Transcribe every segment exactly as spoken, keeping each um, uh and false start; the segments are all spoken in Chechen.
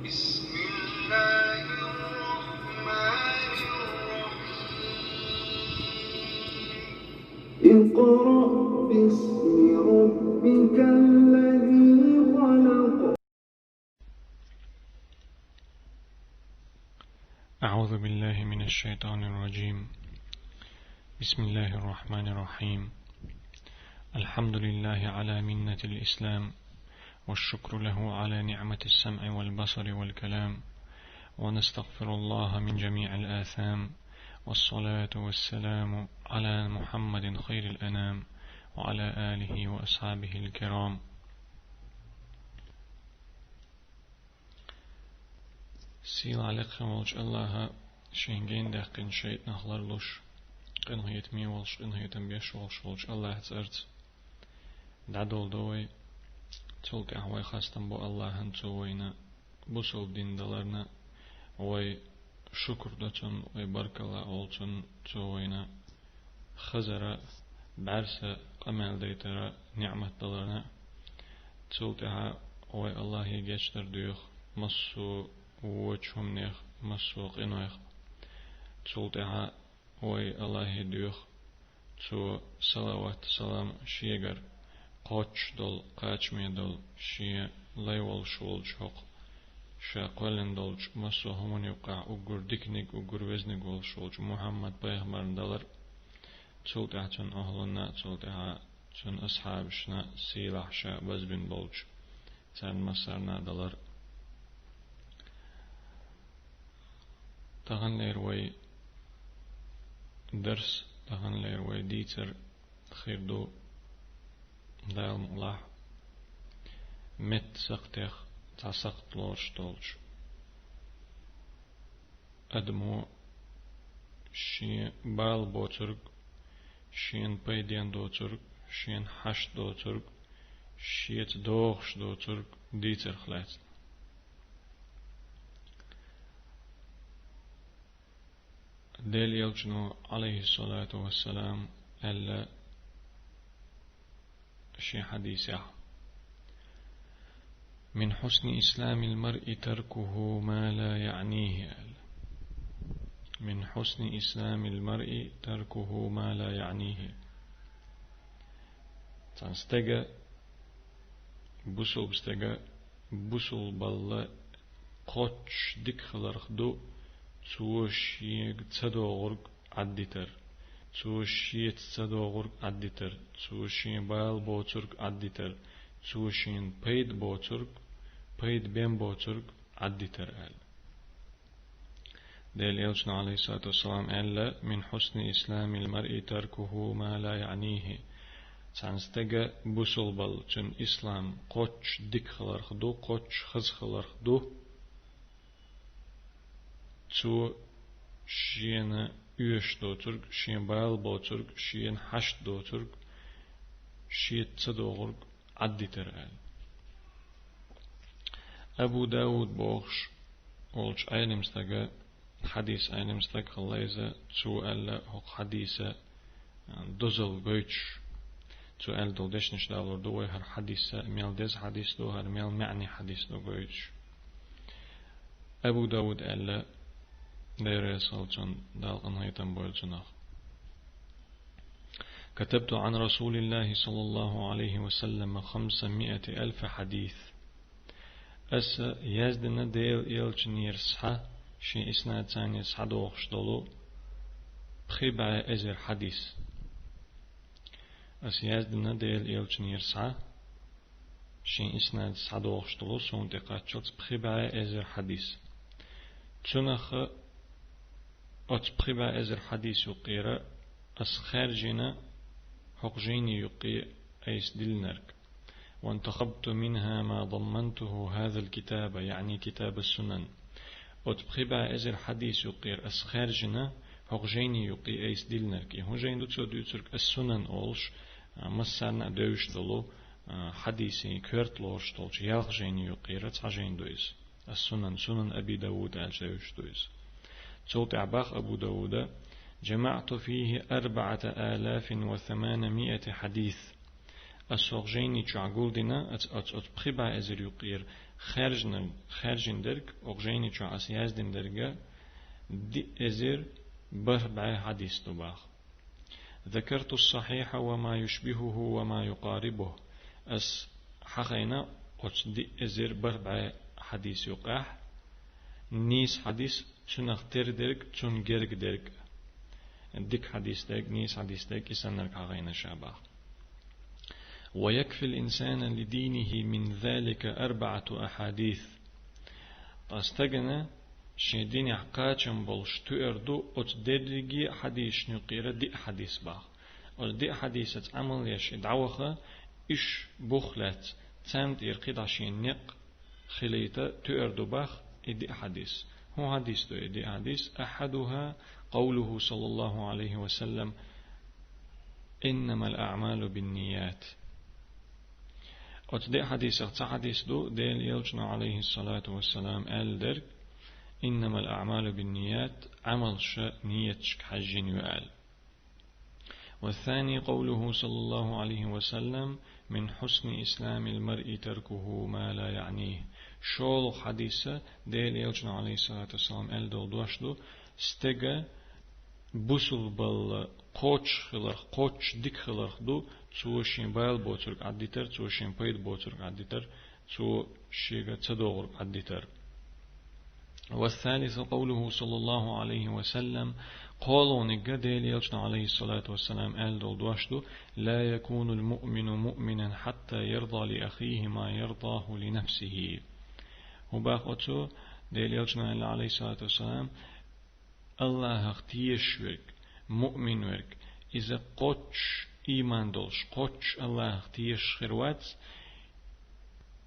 بسم الله الرحمن الرحيم. اقرأ باسم ربك الذي خلق. أعوذ بالله من الشيطان الرجيم. بسم الله الرحمن الرحيم. الحمد لله على منة الإسلام، والشكر له على نعمة السمع والبصر والكلام، ونستغفر الله من جميع الآثام، والصلاة والسلام على محمد خير الأنام، وعلى آله وأصحابه الكرام. Сийлахь лекха волчу Аллаха шен гена даьккхина шайтӀанах ларлуш, къинхетаме волуш, къинхетам беш волуш волчу Аллаха цӀарца дӀадолдо вай. Цул тӀаьхьа вай хастам бо Аллахана, Цо вайна бусалба дин даларна, вай шукр до Цунна, вай баркалла олу Цунна, Цо вайна хазара, бӀаьрса къамел дайтара ниӀмат даларна. Цул тӀаьхьа вай Аллахе гечдар доьху массо а вочу хӀуманех, массо а къинойх. Цул тӀаьхьа вай Аллахе доьху Цо салават, салам Шегара кхоччуш долу, кхачаме долу, Шен лай волуш волчу хӀокху Ша кхоьллина долчу массо а хӀуманна юккъехь уггар диканиг, уггар везниг волуш волчу Мухьаммад-пайхамарна далар. Цул тӀаьхьа цуьнан охьалунна, цул тӀаьхьа цуьнан асхьабашна, сийлахь ша базбина болчу царна массарна а далар. Таханлера вай дарс, таханлера вай дийцар хир ду, Дала мукъ лахь, меттан сакхтех цхьа сакхт лоруш долчу адамо шен бала боцург, шена пайден доцург, шена хьашт доцург, шеца догӀуш доцург дийцарх лаьцна. Делан Элчано, Ӏалайхиссалату вассалам, аьлла шен хьадисехь: «Мин хьусни исламил маръи таркуху ма ла яънихи», аьлла. «Мин хьусни исламил маръи таркуху ма ла яънихи». Цхьана стеган, бусулба стеган бусулбалла кхоччуш дика хиларх ду, цо шега ца догӀург Ӏаддитар, цо шеца ца догӀург Ӏаддитар, цо шен бала боцург Ӏаддитар, цо шена пайда боцург, пайда бен боцург Ӏаддитар аьлла. Делан Элчано, Ӏалайхиссалату вассалам, аьлла: «Мин хьусни исламил маръи таркуху ма ла яънихи». Цхьана стеган бусулбалла, цуьнан ислам кхоччуш дика хиларх ду, кхоччуш хаза хиларх ду, цо шена оьшуш доцург, шен бала боцург, шена хьашт доцург, шеца ца догӀург Ӏаддитар аьлла. Абу Дауд бохуш волчу Ӏелим стага, хьадис Ӏелим стаг хилла иза, цо аьлла хӀокху хьадиса дозалла гойтуш. Цо аьлла долу дешнаш далор ду вай, хӀара хьадиса мел деза хьадис ду, хӀара мел маьӀне хьадис ду гойтуш. Абу Дауд аьлла, Дела реза хуьлда цунна, Дала къинхетам бойла цунах: «كتبت عن رسول الله صلى الله عليه وسلم خمسمائة ألف حديث». Аса яздина Делан Элчанера схьа, шен иснад царнера схьадогӀуш долу пхи бӀе эзар хьадис. Аса яздина Делан Элчанера схьа, шен иснад схьадогӀуш долу, суна тӀекхаччалц пхи бӀе эзар хьадис. Цунах, оцу пхи бӀе эзар хьадис юккъера аса хаьржина хӀокху жайни юккъе айса диллинарг. «وانتخبت منها ما ضمنته هذا الكتاب», яъни китаб ас-Сунан. Оцу пхи бӀе эзар хьадис юккъера аса хаьржина хӀокху жайни юккъе айса диллинарг. И хӀун жайна ду цо дуьйцург? Ас-Сунан олуш, а, массарна а девзаш долу, а, хьадисийн коьрта лоруш долчу ялх жайни юккъера цхьа жайна ду иза. Ас-Сунан, Сунан Аби Давуд аьлча девзаш ду иза. Цул тӀаьхьа бах Абу Давуда: «جمعت فيه أربعة آلاف وثمانمائة حديث». Ас хӀокху жайни чохь гулдина, аца, аца, аца пхи бӀе эзар юккъера хаьржина, хаьржина дерг, хӀокху жайни чохь ас яздина дерг, диъ эзар бархӀ бӀе хьадис ду боху. ذكرت الصحيح وما يشبهه وما يقاربه. Ас хьахийна оцу диъ эзар бархӀ бӀе хьадис юккъехь, нийса хьадис, цунах тера дерг, цунна герга дерг. Дика хьадис дерг, нийса хьадис дерг, и саннарг хьахийна ша боху. ويكفي الإنسان لدينه من ذلك أربعة أحاديث. Ткъа стагана шен динехь кхачам болуш туьар ду оцу дерриге а хьадисашна юккъера диъ хьадис боху. Оцу диъ хьадисаца Ӏамал еш и дӀаваха, уьш бух лаьцна, царна тӀера кхидӀа шен некъ хилийта туьар ду боху и диъ хьадис. ХӀун хьадис ду и диъ хьадис? أحدها قوله صلى الله عليه وسلم: إنما الأعمال بالنيات. Оцу диъ хьадисах цхьа хьадис ду, Делан Элчано, Ӏалайхиссалату вассалам, аьлла дерг: إنما الأعمال بالنيات, Ӏамалш нияташка хьаьжжина ю аьлла. والثاني قوله صلى الله عليه وسلم: من حسن إسلام المرء تركه ما لا يعنيه. ШолгӀа хьадис, Делан Элчано, Ӏалайхиссалату вассалам, аьлла долу дош ду: стеган бусулбалла кхоччуш хиларх, кхоччуш дика хиларх ду, цо шен бала боцург Ӏаддитар, цо шен пайда боцург Ӏаддитар, цо шега ца догӀург Ӏаддитар. والثالث قوله صلى الله عليه وسلم, кхоалгӀаниг Делан Элчано, Ӏалайхиссалату вассалам, аьлла долу дош ду: لا يكون المؤمن مؤمنا حتى يرضى لأخيه ما يرضاه لنفسه. ХӀун боху оцо, Делан Элчано аьлла, Ӏалайхиссалату вассалам, Аллахах тешаш верг, муъмин верг, иза кхоччуш, ийман долуш, кхоччуш Аллахах тешаш хир вац,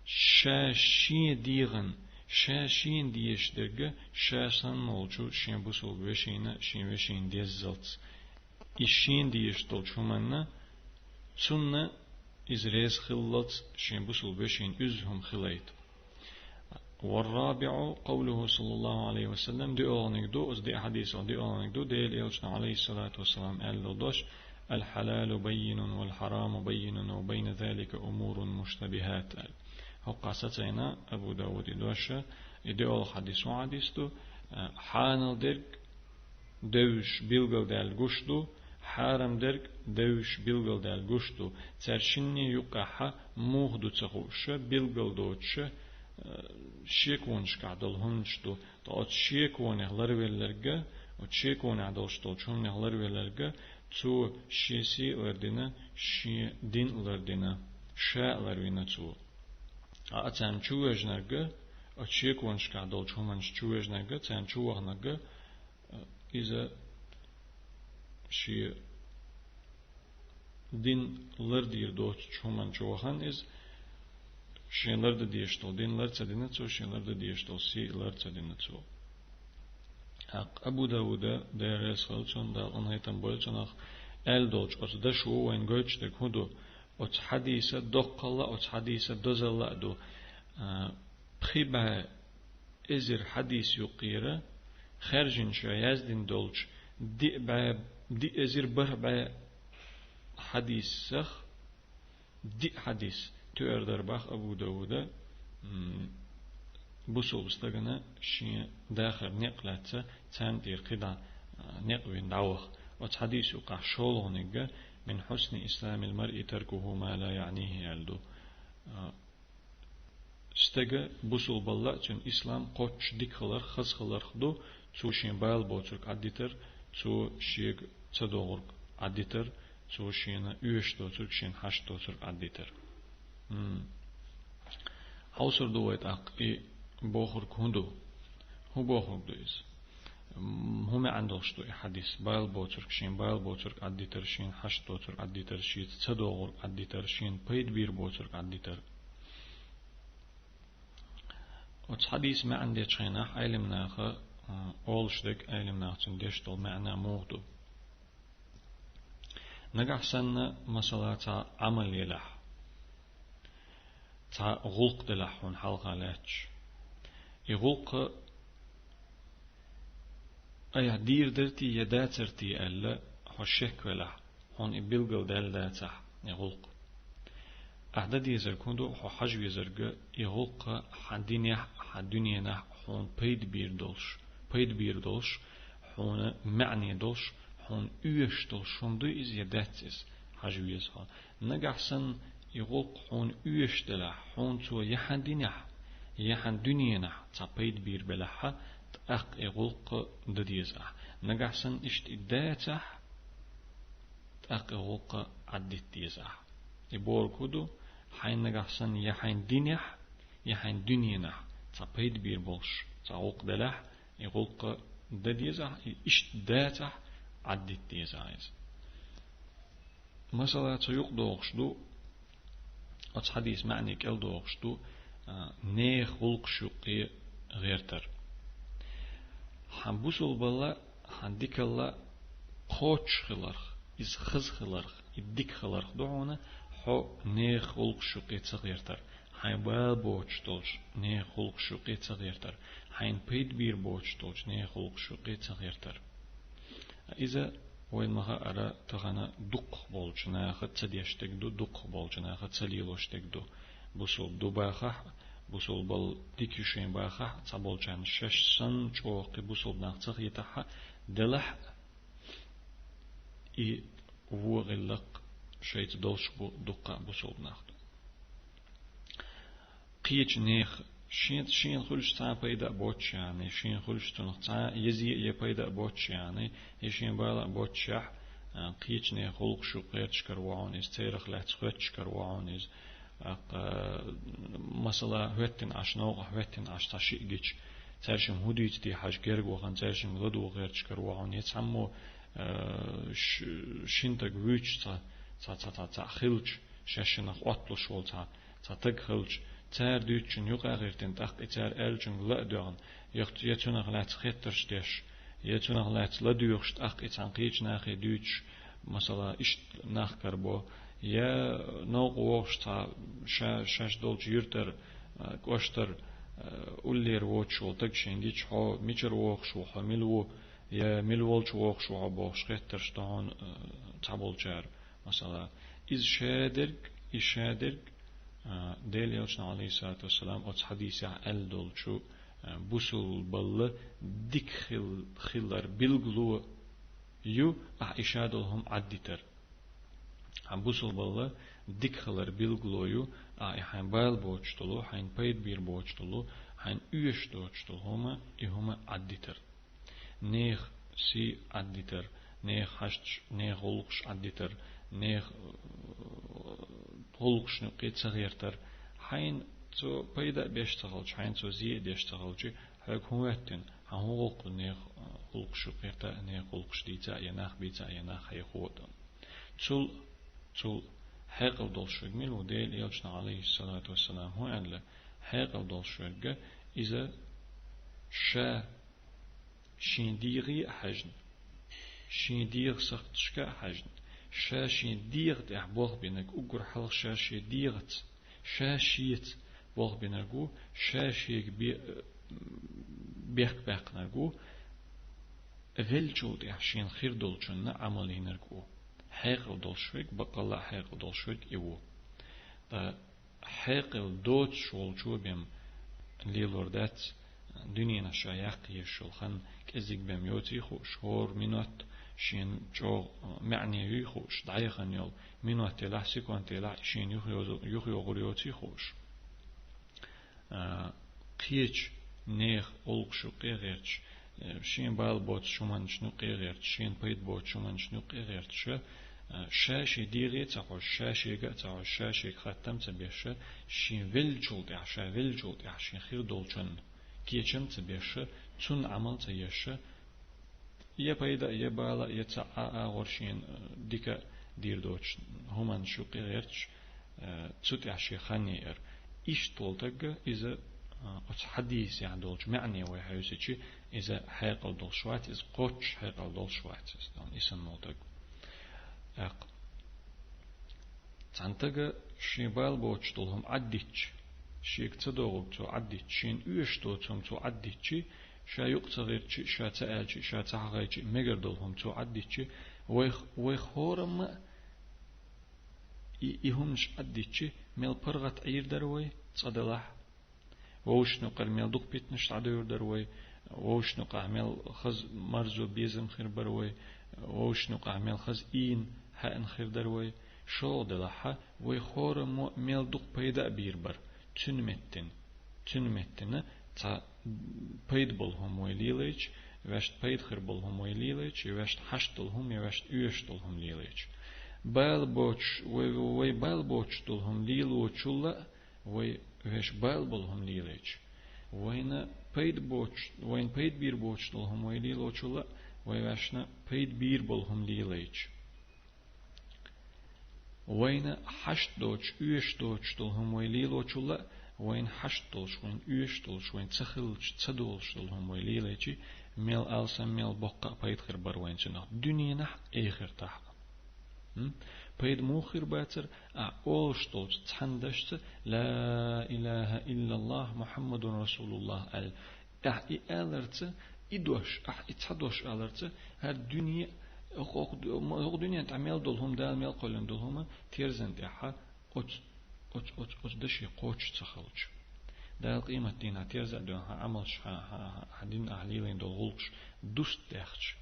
ша шен дегӀан, ша шена дезаш дерг, ша санна волчу шен бусулба вешина, шен вешина деззалц. И шена дезаш долчу хӀуманна, цунна иза реза хиллалц шен бусулба вешина уьзза хӀума хилийта. والرابع قوله صلى الله عليه وسلم, диъолгӀаниг ду, оцу диъ хьадисах диъолгӀаниг ду, Делан Элчано, Ӏалайхиссалату вассалам, аьлла долу дош: الحلال بين والحرام بين وبين ذلك أمور مشتبهات, аьлла. ХӀокху сацийна Абу Давуда и дош, и диъолгӀа хьадис хӀун хьадис ду, а, хьанал дерг девзаш билгалдаьлла гуш ду, хьарам дерг девзаш билгалдаьлла гуш ду. Цара шинна юккъехь муха ду ца хууш, билгал доцуш, э, шеконашкахь долу хӀуманаш ду. Ткъа оцу шеконех ларвелларг, оцу шеконехь долуш долчу хӀуманех ларвелларг, цо шен сий а лардина, шен дин а лардина, ша а ларвина цо. Ткъа царна чувоьжнарг, оцу шеконашкахь долчу хӀуманаш чувоьжнарг, царна чувахнарг, иза шен дин лардийр доцучу хӀуманна чу вахана иза, шен лардан дезаш долу дин лар ца дина цо, шен лардан дезаш долу сий лар ца дина цо. ТӀаккха Абу Давуда, Дела реза хуьлда цунна, Дала къинхетам бойла цунах, аьлла долчу оцу дашо вайна гойтуш дерг хӀун ду? Оцу хьадиса доккхалла а, оцу хьадиса дозалла а ду. А, пхи бӀе эзар хьадис юккъера, хаьржина ша яздина долчу диъ бӀе, диъ эзар бархӀ бӀе хьадисах диъ хьадис туьар дара боху Абу Давуда, м, бусулба стагана шен дахар некъ лаьцна, царна тӀера кхидӀа, а, некъ вина дӀаваха. Оцу хьадис юккъехь шолгӀаниг: من حسن إسلام المرء تركه ما لا يعنيه, аьлла ду. А, стеган бусулбалла а, цуьнан ислам кхоччуш дика хиларх, хаза хиларх ду, цо шен бала боцург Ӏаддитар, цо шега ца догӀург Ӏаддитар, цо шена оьшуш доцург, шена хьашт доцург Ӏаддитар. М. Хьовсур ду вай тӀаккха, и бохург хӀун ду? ХӀун бохург ду иза? М, хӀун маьӀна долуш ду и хьадис? Бала боцург, шен бала боцург Ӏаддитар, шена хьашт доцург Ӏаддитар, шеца ца догӀург Ӏаддитар, шена пайда бийр боцург Ӏаддитар. Оцу хьадисан маьӀна дечу хенахь Ӏелимнаха, а, олуш дерг, Ӏелимнаха цуьнан деш долу маьӀна муха ду? Нагахь санна, масала, цхьа Ӏамал елахь, цхьа гӀуллакх делахь хьуна хьалха лаьтташ. И гӀуллакх айхьа дийр дара те я дацара те аьлла, хьо шек велахь, хьуна и билгал даьлла дацахь, и гӀуллакх. Ахьа дан дезарг хӀун ду, хьо хьажа везарг, и гӀуллакх хьан динехь, хьан дуьненахь хьуна пайда бийр долуш, пайда бийр долуш, хьуна маьӀне долуш, хьуна оьшуш долуш хӀума дуй иза я дац иза, хьажа веза хьо. Нагахь санна и гӀуллакх хьуна оьшуш делахь, хьуна цо я хьан динехь, я хьан дуьненахь цхьа пайда бийр белахь, тӀаккха и гӀуллакх дан деза ахь. Нагахь санна иштта и дацахь, тӀаккха и гӀуллакх Ӏаддита деза ахь. И бохург хӀун ду, хьайна нагахь санна я хьайн динехь, я хьайн дуьненахь цхьа пайда бийр болуш цхьа гӀуллакх делахь, и гӀуллакх дан деза ахь, и иштта дацахь, Ӏаддита деза ахь иза. Масала, цу юкъа догӀуш ду, оцу хьадисан маьӀне кӀел догӀуш ду, а, нехан гӀуллакхаш юккъе гӀертар. Хьан бусулбалла, хьан дикалла кхоччуш хиларх, иза хаза хиларх, и дика хиларх ду хьуна, хьо нехан гӀуллакхаш юккъе ца гӀертар, хьайн бала боцуш долчу нехан гӀуллакхаш юккъе ца гӀертар, хьайна пайда бийр боцуш долчу нехан гӀуллакхаш юккъе ца гӀертар. Иза вайна ма-хаъара тахана дукхах болчу наха ца деш дерг ду, дукхах болчу наха ца лелош дерг ду. Бусулба ду бахахь, бусулбалла дика ю шен бахахь, цхьаболчарна шаьш санна чӀогӀа кхин бусулба нах ца хетахь а, делахь а, и вон гӀиллакх шайца долуш бу дуккха а бусулба нах ду. Кхечу нехан, шен, шена хуьлуш цхьа а пайда а боцуш яхьний, шена хуьлуш цунах цхьа а еза а, я пайда а боцуш яхьний, я шен бала а боцуш яхь, а, кхечу нехан гӀуллакхаш юккъе гӀерташ каро ву хьуна иза, церах лаьцна хоьттуш каро ву хьуна иза. ТӀаккха, масала, хӀоьттина Ӏаш, новкъахь хӀоьттина Ӏаш цхьа шиъ гича, цаьршимма хӀун дийца де хьажа герга вахана, цаьршимма ладугӀа гӀерташ каро ву хьуна, я цхьаммо, а, ш-, шина таг вуьйцуш цхьа, цхьа, цхьа, цхьа, цхьа хилча, шаьш шиннах Ӏотталуш волу цхьа, цхьа таг хилча, цара дуьйцучунна юкъа а гӀиртина, тӀаккха и цара аьллачуьнга ла а доьгӀна, я, я цунах лаьцна хеттарш деш, я цунах лаьцна ладоьгӀуш, тӀаккха и цхьана кхечу нахе дуьйцуш, масала, иштта нах карабо, я новкъа вогӀуш цхьа ша, шаьш долчу юьртара, а, кӀоштара, а, уллера воцуш волу таг шен гича, хьо мичара вогӀуш ву, хьо мила ву, я мила волчу вогӀуш ву хьо бохуш хеттарш до хьуна, а, цхьаболчара. Масала, иза шадерг, и шадерг, а, Делан Элчано, алейхиссалату вассалам, оцу хьадисехь аьлла долчу, а, бусулбалла дика хил-, хилар билгало ю, ахьа и шадолу хӀума Ӏаддитар. Хьан бусулбалла дика хилар билгало ю, ахьа и хьайн бала боцуш долу, хьайна пайда бийр боцуш долу, хьайна оьшуш доцуш долу хӀума, и хӀума Ӏаддитар. Нехан сий Ӏаддитар, нехан хьашташ, нехан гӀуллакхаш Ӏаддитар, нехан, э, гӀуллакхашна юккъе ца гӀертар, хьайна цо пайда а беш ца хилча, хьайна цо зе а деш ца хилча, хьоьга хӀун хӀоьттина, хьан хӀун гӀуллакх ду нехан, э, гӀуллакхаш юккъе гӀерта а, нехан гӀуллакхаш дийца а, я нах бийца а, я нах хьехо а. Цул, цул хьекъал долуш верг мила ву, Делан Элчано, алейхиссалату вассалам, хӀун аьлла, хьекъал долуш верг иза ша шен дегӀе а хьаьжна, шен дегӀан сакхташка а хьаьжна, ша шен дегӀа тӀехь болх бинарг, уггар хьалха ша шен дегӀаца, ша шеца болх бинарг ву, ша шега бе-, бехк баьккхинарг ву, веллачул тӀехь шена хир долчунна Ӏамал йинарг ву. Хьекъал долуш верг, баккъалла а хьекъал долуш верг и ву. Ткъа хьекъал доцуш волчо бен лелор дац, дуьненах ша яккха езаш йолу хан кӀезиг бен йоций хууш, хӀора минот шена чӀогӀа маьӀне юй хууш, дӀаяхана йолу минот елахь, секунд елахь, шена юхайозу-, юхайогӀур йоций хууш. А, кхечу нехан гӀуллакхаш юккъе гӀерташ, э, шен бала боцучу хӀуманашна юккъе гӀерташ, шена пайда боцучу хӀуманашна юккъе гӀерташ, э, ша шен дегӀе а ца хьожуш, ша шега а ца хьожуш, ша шега хаттам а ца беш, шен веллачул тӀехь, ша веллачул тӀехь шен хир долчунна кечам а ца беш, цунна Ӏамал а ца еш, я пайда, я бала, я цхьа а агӀор шена, э, дика дийр доцуш хӀуманаш юккъе гӀерташ, э, цу тӀехь шен хан яйар. Иштта волу таг, иза, э, оцу хьадисехь долчу маьӀне вай хьаьвсичи, иза хьекъал долуш вац, иза кхоччуш хьекъал долуш вац, иза, и санна волу таг. ТӀаккха цхьана тага шен бала боцуш долу хӀума Ӏаддитча, шега ца догӀург цо Ӏаддитча, шена оьшуш доцу хӀума цо Ӏаддитча, ша юкъа ца гӀиртча, ша ца аьлча, ша ца хьахайча, мегар долу хӀума цо Ӏаддитча, вайх-, вайх хӀорамма а И, и хӀуманаш Ӏаддичи, мел паргӀат Ӏийр дар вай, цкъа делахь. Вовшашна юкъара мел дукха питанаш дӀадуьйр дар вай, вовшашна юкъахь мел хаза марзо безам хир бар вай, вовшашна юкъахь мел хаза ийна хьаьъна хир дар вай. ШолгӀа делахь, вай хӀораммо мел дукха пайда а бийр бар, цуьнан меттина. Цуьнан меттина цхьа пайда бола хӀума вай лелайча, ваьшта пайда хир бола хӀума вай лелайча, я ваьшта хьашт дола хӀума, я ваьшта оьшуш дола хӀума лелайча. Бала боцуш, вай, вай бала боцуш дола хӀума лелочул а, вай ваьшта бала бола хӀума лелайча. Вайна пайда боцуш, вайна пайда бийр боцуш дола хӀума вай лелочул а, вай ваьшна пайда бийр бола хӀума лелайча. Вайна хьашт доцуш, оьшуш доцуш дола хӀума вай лелочул а, вайна хьашт долуш, вайна оьшуш долуш, вайна ца хилча, ца долуш дола хӀума вай лелайчи, мел алсам, мел боккха а пайда хир бар вайна цунах дуьненахь а, эхартахь а. М? Пайда муха хир бацара, ахь олуш долчу цхьана дашца «Ла илаха иллаллах, Мухаммадун расулуллах» аьлла. Ахь и аларца, и дош, ахь и цхьа дош аларца, хӀара дуьне, хӀокху, хӀокху дуьнен тӀехь мел долу хӀума, Дала мел кхоьллина долу хӀума, терзан тӀехь оцу, оцу, оцу, оцу даше кхочуш ца хилча. Дала къематдийнахь терза а доьгӀна хьан Ӏамалш, хьан, хьан, хьан, хьан дин ахь лелийна долу гӀуллакхаш дуста даьхча.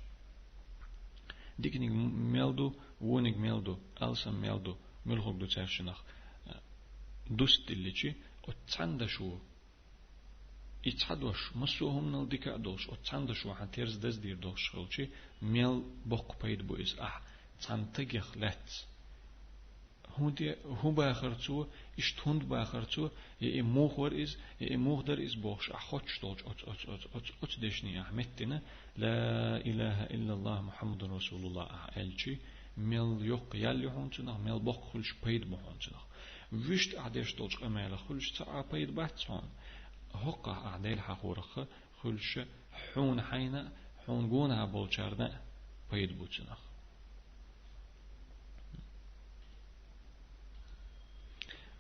Диканиг мел ду, вониг мел ду, алсам мел ду, муьлхарг ду цаьршинах, дуста дилличи, оцу цхьана дашо. И цхьа дош, массо а хӀуманал дика а долуш, оцу цхьана дашо хьан терза даздийр долуш хилчи, мел боккха пайда бу иза ахь цхьана тагех лаьцна. ХӀун де, хӀун бахара цо, иштта хӀунда бахара цо, я и муха вара иза, я и муха дара иза бохуш, ахь хоттуш долчу оцу, оцу, оцу, оцу, оцу дешне ахь меттина, «Ла илаха иллаллах, Мухаммадун расулуллах» ахь аьлчи, мел йоккха ял ю хьуна цунах, мел боккха хуьлуш пайда бу хьуна цунах. Вуьшта ахь деш долчу къамелах хуьлуш цхьа а пайда бац хьуна. ХӀокхахь ахь Делан хьахорах хуьлуш хьуна хьайна, хьуна гонахьа болчарна пайда бу цунах.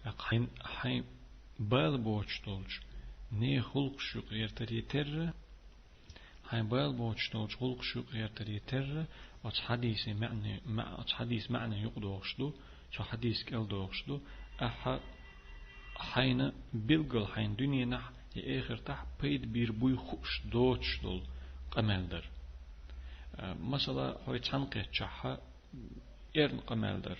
Хьайн, хьайн бала боцуш долчу нехан гӀуллакхаш юкъа гӀертаре терра, хьайн бала боцуш долчу гӀуллакхаш юкъа гӀертаре терра, оцу хьадисе маьӀне, ма-, оцу хьадис маьӀне юкъадохуш ду, цу хьадис кӀел дохуш ду, ахьа хьайна билггал хьайн дуьненахь я эхартахь пайда бийр буй хууш доцуш долу къамел дар. Масала, хьой цхьаьна кхетчахьа, эрна къамел дар.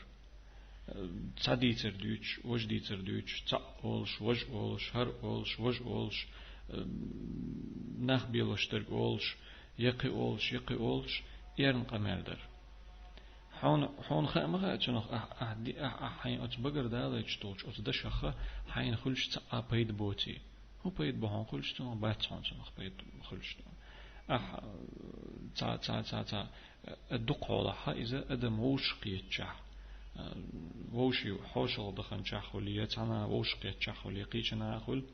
Цхьа дийцар дуьйцуш, важа дийцар дуьйцуш, цхьаъ олуш, важа олуш, хӀара олуш, важа олуш, нах белош дерг олуш, я кхин олуш, я кхин олуш, эрна къамел дар. Хьуна, хьуна хаа ма хаьа цунах, ахь, ахь, ди-, ахь, ахь хьайн оцу багара далайчу долчу оцу дашаха хьайна хуьлуш цхьа а пайда боций. ХӀун пайда бу хьуна хуьлуш цунах, бац хьуна цунах пайда хуьлуш цунах. Ахь, ца, ца, ца, ца, дукха хьолахьа иза адам вовшах кхетчахь, вовший хьошалгӀа даханчахь хуьлий, я цхьана вовшах кхетчахь хуьлий, кхечана хуьлу,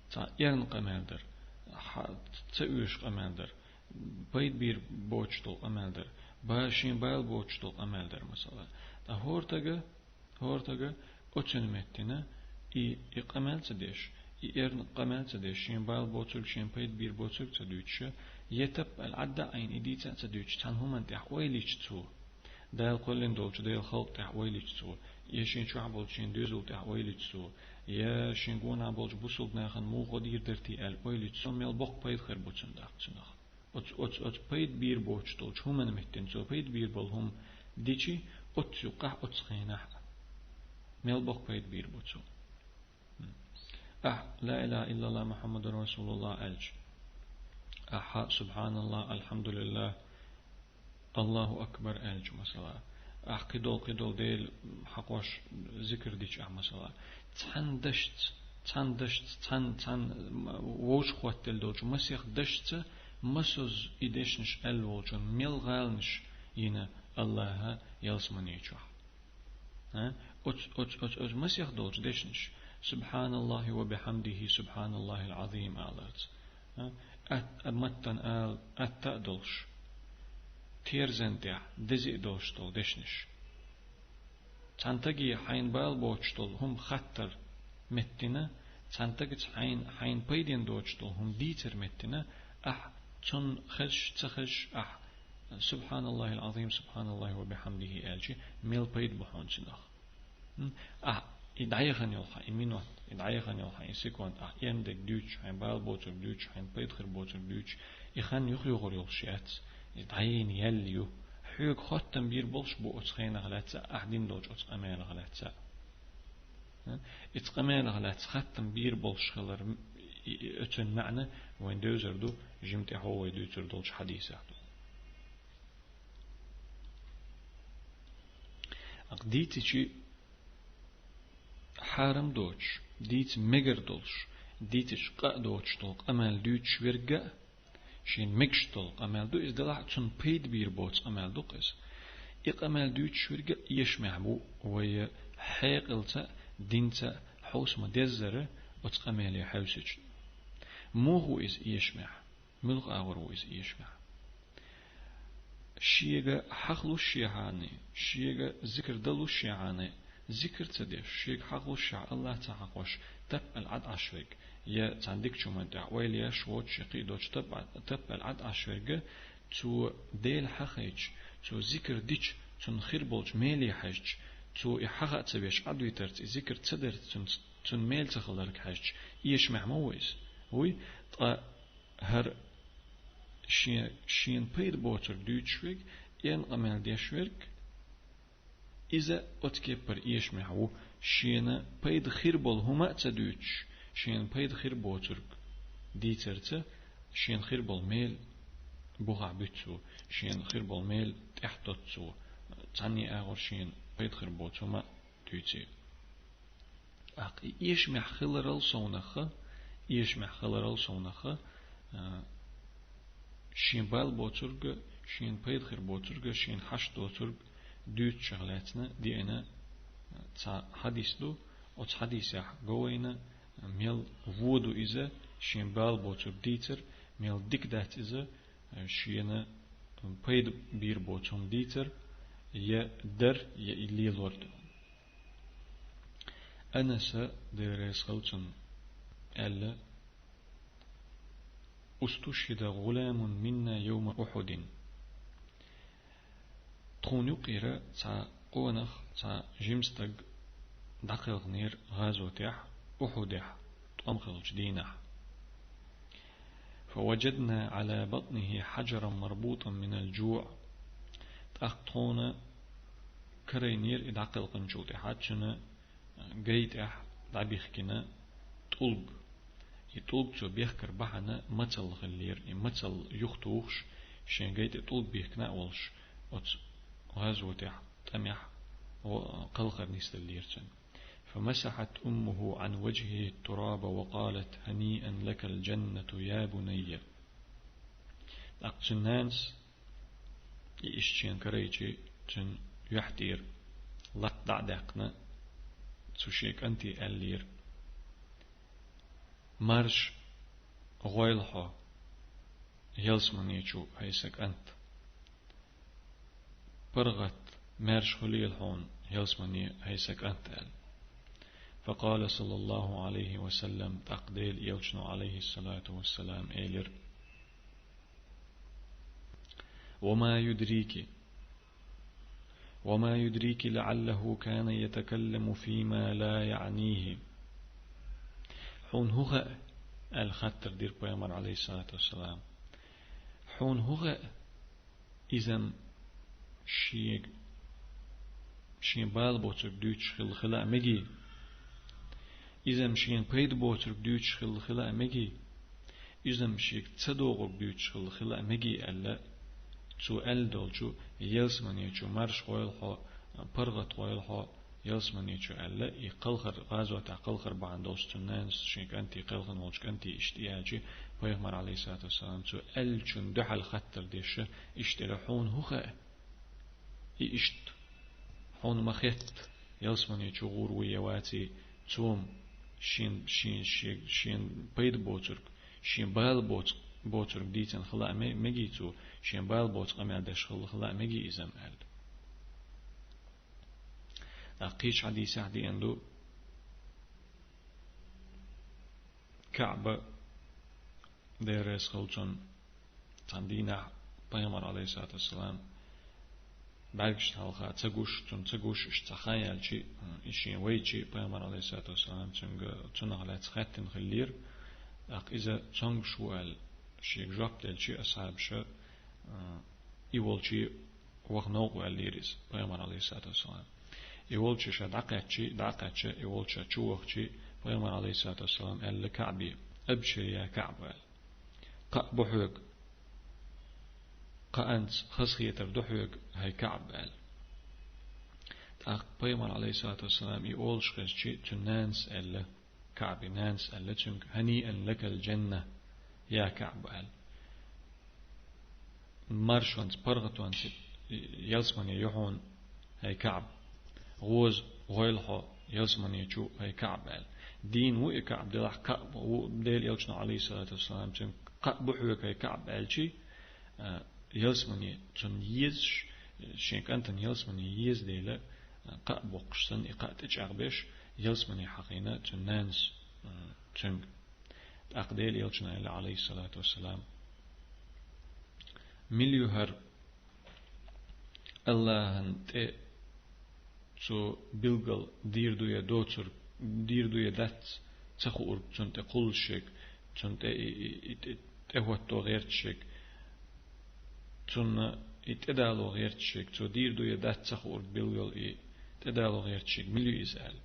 цхьа эрна къамел дар, хьа-, ца оьшу къамел дар, пайда бийр боцуш долу къамел дар, ба-, шен бала боцуш долу къамел дар, масала. Ткъа хӀора тага, хӀора тага оцуьнан меттина, и, и къамел ца деш, и эрна къамел ца деш, шен бала боцург, шен пайда бийр боцург ца дуьйцуша, я таппа аьлла Ӏадда а Ӏийна, и дийца а ца дуьйцуш, цхьана хӀуманна тӀехь ойла йича цо, Дала кхоьллина долчу Делан халкъ тӀехь ойла йича цо, я шен чохь болчу шен доьзал тӀехь ойла йича цо, я шен гонахь болчу бусулба нахана муха гӀо дийр дара те аьлла ойла йича цо, мел боккха пайда хир бу цунна тӀаккха цунах. Оцу, оцу, оцу пайда бийр боцуш долчу хӀуманна меттина цо пайда бийр болу хӀума дичи, оцу юкъахь оцу хенахь а мел боккха пайда бийр бу цо. Ахь «Ла илаха иллаллах, Мухаммадун расулуллах» аьлча, ахьа «Субханаллах, Алхьамдулиллах, Аллаху акбар» аьлча, масала, ахь кхидол, кхидол Дела хьакхош зикр дича ахь, масала, цхьана дашца, цхьана дашца, цхьана, цхьана, м, вовшахӀоттаделла долчу масех дашца, масазза и дешнаш аьлла волчун мел гӀаланаш йина Аллаха ялсамани чохь. А? Оцу, оцу, оцу, оцу масех долчу дешнаш. «Субханаллахи ва бихьамдихи, субханаллахил Ӏазим» аларца. А? Ат-, а, маттан ала, атта а долуш. Терзан тӀехь, дези а долуш долу дешнаш. Цхьана таге хьайна бала боцуш долу хӀума хаттар меттина, цхьана тагаца хьайна, хьайна пайден доцуш долу хӀума дийцар меттина, ахь цунна хезаш, ца хезаш, ахь «Субханаллахил азим, субханаллахи ва бихамдихи» аьлча, мел пайда бу хьона цунах. М? Ахь и дӀаяхана йолу хьан и минот, и дӀаяхана йолу хьан и секунд, ахь эрна дерг дуьйцуш, хьайн бала боцург дуьйцуш, хьайн пайда хир боцург дуьйцуш, и хан юхайогӀур йолуш яц, и дӀаяйна яьлла ю. Хьоьга хоттам бийр болуш бу оцу хенах лаьцна, ахь дина долчу оцу къамелах лаьцна. М? Иза къамелах лаьцна хоттам бийр болуш хилар, м, и, и, оцун маьӀна вайн девзар ду, жимма тӀаьхьо вай дуьйцур долчу хьадисехь ду. Акъ дийцичи хьарам доцуш, дийца мегар долуш, дийцича къа а доцуш долу къамел дуьйцуш верг а, шена мегаш долу къамел ду иза, делахь а цунна пайда бийр боцу къамел ду-кх иза. И къамел дуьйцуш верг а эшамехь бу вай хьекъалца а, динца а хьовса ма-деззара оцу къамеле хьаьвсича. Муха ву иза эшамехь? Муьлха агӀор ву иза эшамехь? Шега хьахалушшехьана, шега зикр далушшехьана, зикр ца деш, шега хьахалушшехь АллахӀ ца хьахош, тапал Ӏад Ӏаш верг, я цхьана дикачу хӀуманна тӀехь ойла еш воцуш, я кхин а доцуш тап-, тапал Ӏад Ӏаш верг, цо Дела хьахайча, цо зикр дича, цунна хир болчу меле хьаьжча, цо и хьаха а ца веш Ӏадвитарца, и зикр ца дарца, цунна, цунна мел ца хиларга хьаьжча, эшамехь ма ву иза? Вуй, ткъа хӀара шен, шена пайда боцург дуьйцуш верг, эрна къамел деш верг, иза оцу кеппара эшамехь ву, шена пайда хир болу хӀума а ца дуьйцуш, шена пайда хир боцург дийцарца, шена хир болу мел бухахь буьту цо, шена хир болу мел тӀаьхьатотту цо, цхьанне агӀор шена пайда хир боцу хӀума а дуьйций. ТӀаккха и эшамехь хиларал совнаха, эшамехь хиларал совнаха, а, шен бала боцург, шена пайда хир боцург, шена хьашт доцург дуьйцучух лаьцна деана цхьа хьадис ду. Оцу хьадисехь го вайна, мел вон ду иза шен бала боцург дийцар, мел дика дац иза шена пайда бийр боцу хӀума дийцар, я дар, я и лелор ду. Анаса, Дела реза хуьлда цунна, аьлла: «Устушхида гӀуламун минна йовма Ухьудин». Тхуна юккъера цхьа къонах, цхьа жима стаг дӀакхелхинера гӀазотехь, Ухьудехь, тӀом хиллачу дийнахь. «Фаваджадна Ӏала батнихи хьаджаран марбутан минал джуӀ». ТӀаккха тхуна карайнера и дӀакхелхинчул тӀаьхьа цуьнан гай тӀехь дӀабихкина тӀулг. И тӀулг цо бехкар бахьана мацалла хиллера. И мацалла юхатухуш, шен гай тӀе тӀулг бихкина а волуш, оцу гӀазотехь, тӀамехь, кхалхар нисделлера цуьнан. «Фамасахьат уммуху Ӏан ваджхихи тураба ва къалат: хӀаниан лакал джаннату, я бунайя». ТӀаккха цуьнан нанас, и иштта шена карайчи, цуьнан юьхь тӀера латта дӀа а даьккхина, цу шен кӀанте аьллера: «Марша гӀойла хьо, ялсамане чу, хӀай сан кӀант! ПаргӀат, маьрша хуьлийла хьуна ялсамане, хӀай сан кӀант!» — аьлла. Факъала, саллаллаху Ӏалайхи ва саллам, тӀаккха Делан Элчано, Ӏалайхиссалату вассалам, элира: «Ва ма юдрики, ва ма юдрики лаӀаллаху кана ятакалламу фима ла яӀнихи». «Хьуна хӀун хаьа?» — аьлла хаттар дира пайхамар, Ӏалайхиссалату вассалам. «Хьуна хӀун хаьа, иза-м шега, шен бала боцург дуьйцуш хилла хила а мегий? Иза-м шена пайда боцург дуьйцуш хилла хила а мегий? Иза-м шега ца догӀург дуьйцуш хилла хила а мегий?» — аьлла, цо аьлла долчу: «Ялсамане чу марша гӀойла хьо, паргӀат гӀойла хьо, ялсамане чу», — аьлла, и кхалхар, гӀазотехь кхалхар бахьана долуш цуьнан нанас шен кӀанте, кхелхина волчу кӀанте иштта и аьлчи, пайхамар, Ӏалайхиссалату вассалам, цо аьллачун дуьхьал хаттар деш, иштта элира: «Хьуна хӀун хаьа? И иштта хьуна ма хетта, ялсамане чу гӀур вуй я ваций, цо-м шен, шен, шен, шен пайда боцург, шен бала боцу, боцург дийцина хила а ме-, мегий цо, шен бала боцу къамел деш хилла хила а мегий иза-м», — аьлла. ТӀаккха кхечу хьадисехь деана ду, КаӀба, Дела реза хуьлда цунна, цхьана дийнахь пайхамар, алейхиссалату вассалам, бӀаргашта хьалха ца гуш, цунна ца гуш, иштта цхьа хан яьлча, и шен вайча, пайхамар, алейхиссалату вассалам, цуьнга, цунах лаьцна хаьттина хиллера, тӀаккха иза цомгуш ву аьлла, шега жоп делча, асхьабаша, и волча ваха новкъа ваьллера иза, пайхамар, алейхиссалату вассалам. И волча ша дӀакхаьчча, дӀакхаьчча, и волча чу вахча, пайхамар, алейхиссалату вассалам, аьлла КаӀбе: «Абшир, я КаӀб», аьлла. «Кхаъ бу хьоьга, кхаанца хазахетар ду хьоьга, хӀай КаӀб», аьлла. ТӀаккха пайхамар, алейхиссалату вассалам, и олуш хезча, цуьнан нанас аьлла, КаӀбан нанас аьлла цуьнга: «Хьаниан лакал джанна, я КаӀб», аьлла. «Маршонца, паргӀатонца ялсамани ю хьуна, хӀай КаӀб. ГӀоза гӀойла хьо ялсамани чу, хӀай КаӀб», аьлла. Дийна ву и КаӀб, делахь кхаъ ву, Делан элчано, алейхиссалату вассалам, цуьнга: «Кхаъ бу хьоьга, хӀай КаӀб», аьлча, а, ялсамани цунна езаш, шен кӀантана ялсамани еза дела, а, кхаъ боккхуш санна, и кхаъ тӀечӀагӀбеш, ялсамани хьахийна цуьнан нанас, а, цуьнга. ТӀаккха Делан элчано аьлла, алейхиссалату вассалам: «Мила ю хӀара АллахӀан тӀе цо билггал дийр ду я доцург, дийр ду я дац ца хуург цунна тӀе кхуллуш ерг, цунна тӀе и, и, и, и тӀехӀотто гӀерташ ерг, цунна и тӀедало гӀерташ ерг, цо дийр ду я дац ца хуург билггал и тӀедало гӀерташ ерг мила ю иза?» аьлла.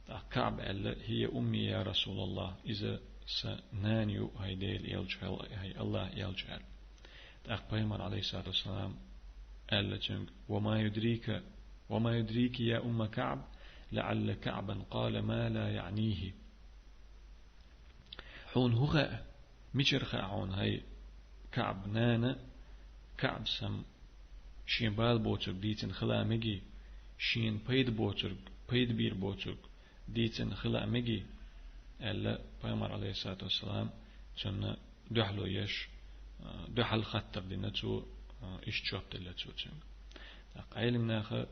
ТӀаккха КаӀба аьлла: «ХӀия умми, я РасулаллахӀ, иза сан нана ю, хӀай Делан элча, хӀай АллахӀан элча», аьлла. ТӀаккха пайхамар, алейхиссалату вассалам, аьлла цуьнга: «Ва ма юдрика, ва ма юдрики, я умма КаӀб, лаӀалла КаӀбан къала ма ла яӀнихӀи». Хьуна хӀун хаьа, мичара хаьа хьуна, хӀай КаӀб, нана, КаӀбас-м шен бала боцург дийцина хила а мегий, шена пайда боцург, пайда бийр боцург дийцина хила а мегий, аьлла, пайхамар, алейхиссалату вассалам, цунна дуьхьало еш, а, дуьхьал хаттар дина цо, а, иштта жоп делла цо цуьнга. ТӀаккха Ӏеламнаха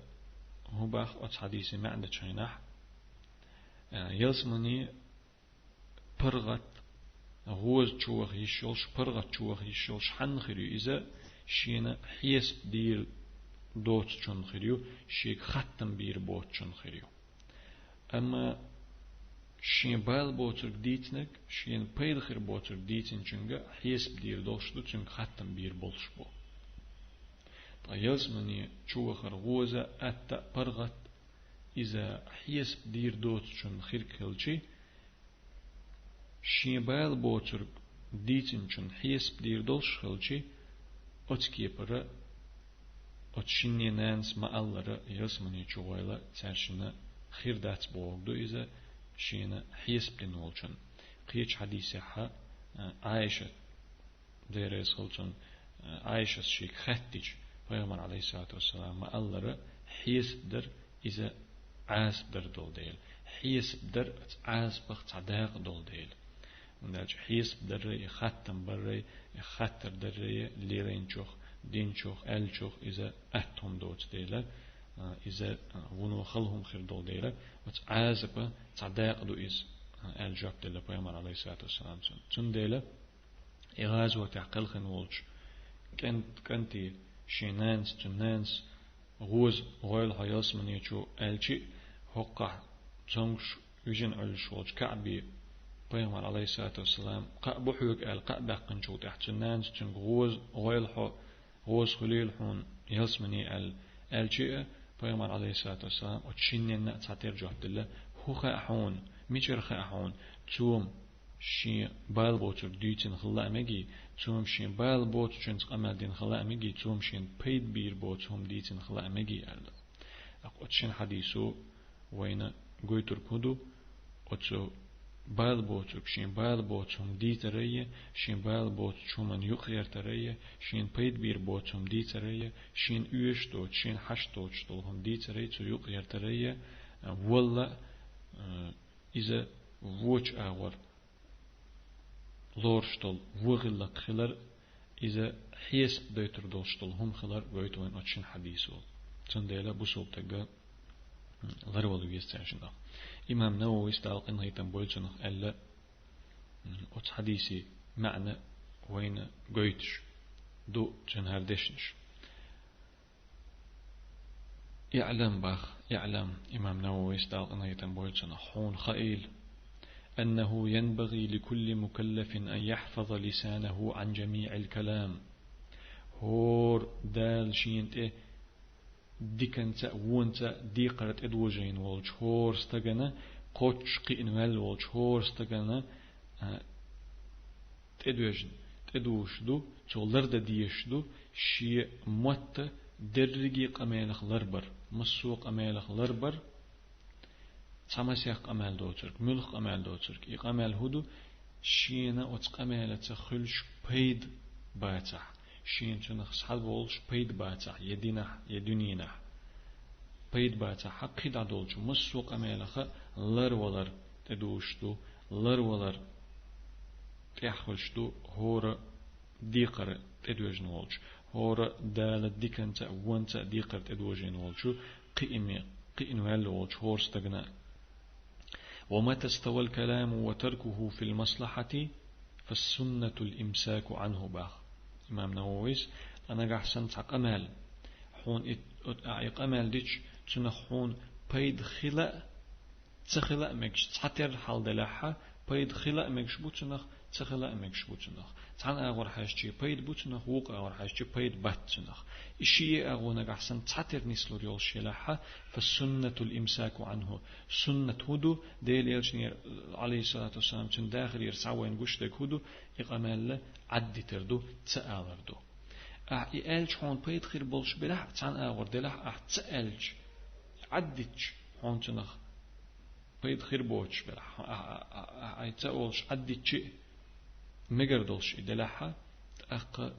хӀун боху оцу хьадисан маьӀна дечу хенахь, а, ялсамани паргӀат, гӀоза чу ваха йиш йолуш, паргӀат чу ваха йиш йолуш хьанна хир ю иза, шена хьесап дийр доцучунна хир ю, шега хаттам бийр боцучунна хир ю. Амма шен бала боцург дийцинарг, шена пайда хир боцург дийцинчуьнга хьесап дийр долуш ду, цуьнга хаттам бийр болуш бу. Ткъа ялсамани чу вахар гӀоза, атта а, паргӀат, иза хьесап дийр доцучунна хирг хилчи, шен бала боцург дийцинчунна хьесап дийр долуш хилчи, оцу кепара оцу шинне нанас ма-аллара ялсамани чу гӀойла цаьршинна хир дац бохург ду иза, шена хьесап дина волчунна. Кхечу хьадисехь, а, Ӏайша, Дела реза хуьлда цунна, а, Ӏайшас шега хаьттича, пайхамар, алейхиссалату вассалам, ма-аллара, хьесап дар иза Ӏазап дар долу дела. Хьесап дар оцу Ӏазапах цхьа дакъа долу дела. ХӀунда аьлча хьесап даррай, и хаттам баррай, и хаттар даррай, лелайначух, динчух, аьллачух иза атта хӀума доцу дела, а, иза, а, вуно хала хӀума хир долу дела, оцу Ӏазапа цхьа дакъа ду иза, а, аьлла жоп делла пайхамар, алейхиссалату вассалам, цунна. Цундела и гӀазотехь кхелхина волчу кӀант-, кӀанте шен нанас, цуьнан нанас, гӀоза гӀойла хьо ялсамани чу аьлчи, хӀоккхахь цомгуш вижина Ӏуьллуш волчу КаӀбе пайхамар, алейхиссалату вассалам, кхаъ бу хьоьга аьлла, кхаъ баьккхинчул тӀаьхьа цуьнан нанас цуьнга гӀоза гӀойла хьо, гӀоза хуьлийла хьуна ялсамани аьлла, аьлчи а, пайхамар, алейхиссалату вассалам, оцу шинненна а цхьатера жоп делла: «ХӀун хаьа хьуна, мичара хаьа хьуна, цо-м шен бала боцург дийцина хила а мегий, цо-м шен бала боцучуьнца къамел дина хила а мегий, цо-м шена пайда бийр боцу хӀума дийцина хила а мегий?» аьлла. ТӀаккха оцу шина хьадисо вайна гойтург хӀун ду? Оцу бала боцург шен бала боцу хӀума дийцарайе, шен бала боцучу хӀуманна юкъагӀертарайе, шена пайда бийр боцу хӀума дийцарайе, шена оьшуш доцу, шена хьашт доцуш долу хӀума дийцарайе, цу юкъагӀертарайе, валла, а, иза вочу агӀор лоруш долу вон гӀиллакх хилар, иза хьесап дойтур долуш долу хӀума хилар гойту вайн оцу шина хьадисо. Цундела бусулба тага ларвала веза цаьршинах. Имам Нававис, Дала къинхетам бойла цунах, аьлла, оцу хьадиси маьӀна вайна гойтуш: ду цуьнан хӀара дешнаш. اعلم бах, اعلم, имам Нававис, Дала къинхетам бойла цунах, хьуна хаийла, أنه ينبغي لكل مكلف أن يحفظ لسانه عن جميع الكلام. ХӀора Дала шена тӀе диканца а, вонца а декхар тӀедожийна волчу хӀора стагана, кхоччуш кхиъна ваьлла волчу хӀора стагана, а, тӀедоьжна, тӀедужуш ду, цо лардан дезаш ду, шен мотт дерриге а къамелах ларбар, массо а къамелах ларбар, цхьа масех къамел доцург, муьлха къамел доцург. И къамел хӀун ду? Шена оцу къамелаца хуьлуш пайда бацахь, шена цунах схьаволуш пайда бацахь, я динахь, я дуьненахь пайда бацахь, хьан кхидӀа долчу массо а къамелаха ларвалар тӀедужуш ду, ларвалар тӀехь хуьлуш ду хӀора декхар тӀедоьжна волчу, хӀора Дала диканца а, вонца а декхар тӀедожийна волчу, кхиъна, кхиъна ваьлла волчу хӀора стагана. ومتى استوى الكلام وتركه في المصلحة فالسنة الإمساك عنه бах имам Нававис, ткъа нагахь санна цхьа къамел, хьуна и, и къамел дича, цунах хьуна пайда хила а, ца хила а мегаш, цхьатерра хьал делахьа, пайда хила а мегаш бу цунах, ца хила а мегаш бу цунах. Цхьана агӀор хьаьжча пайда бу цунах, вукху агӀор хьаьжча пайда бац цунах. И ши а агӀо нагахь санна цхьатерра нислур йолуш елахьа, فالسنة الإمساك عنه. Суннат хӀун ду? Делан элчанера, Ӏалайхиссалату вассалам, цуьнан дахарера схьа вайна гуш дерг хӀун ду? И къамел Ӏаддитар ду, ца алар ду. Ахь и аьлча хьуна пайда хир болуш белахь а, цхьана агӀор делахь а, ахь ца аьлча, Ӏаддитча хьуна цунах пайда хир боцуш белахь, ахь, ахь, ахь, ахь ца олуш Ӏаддитча а, мегар долуш и делахьа, тӀаккха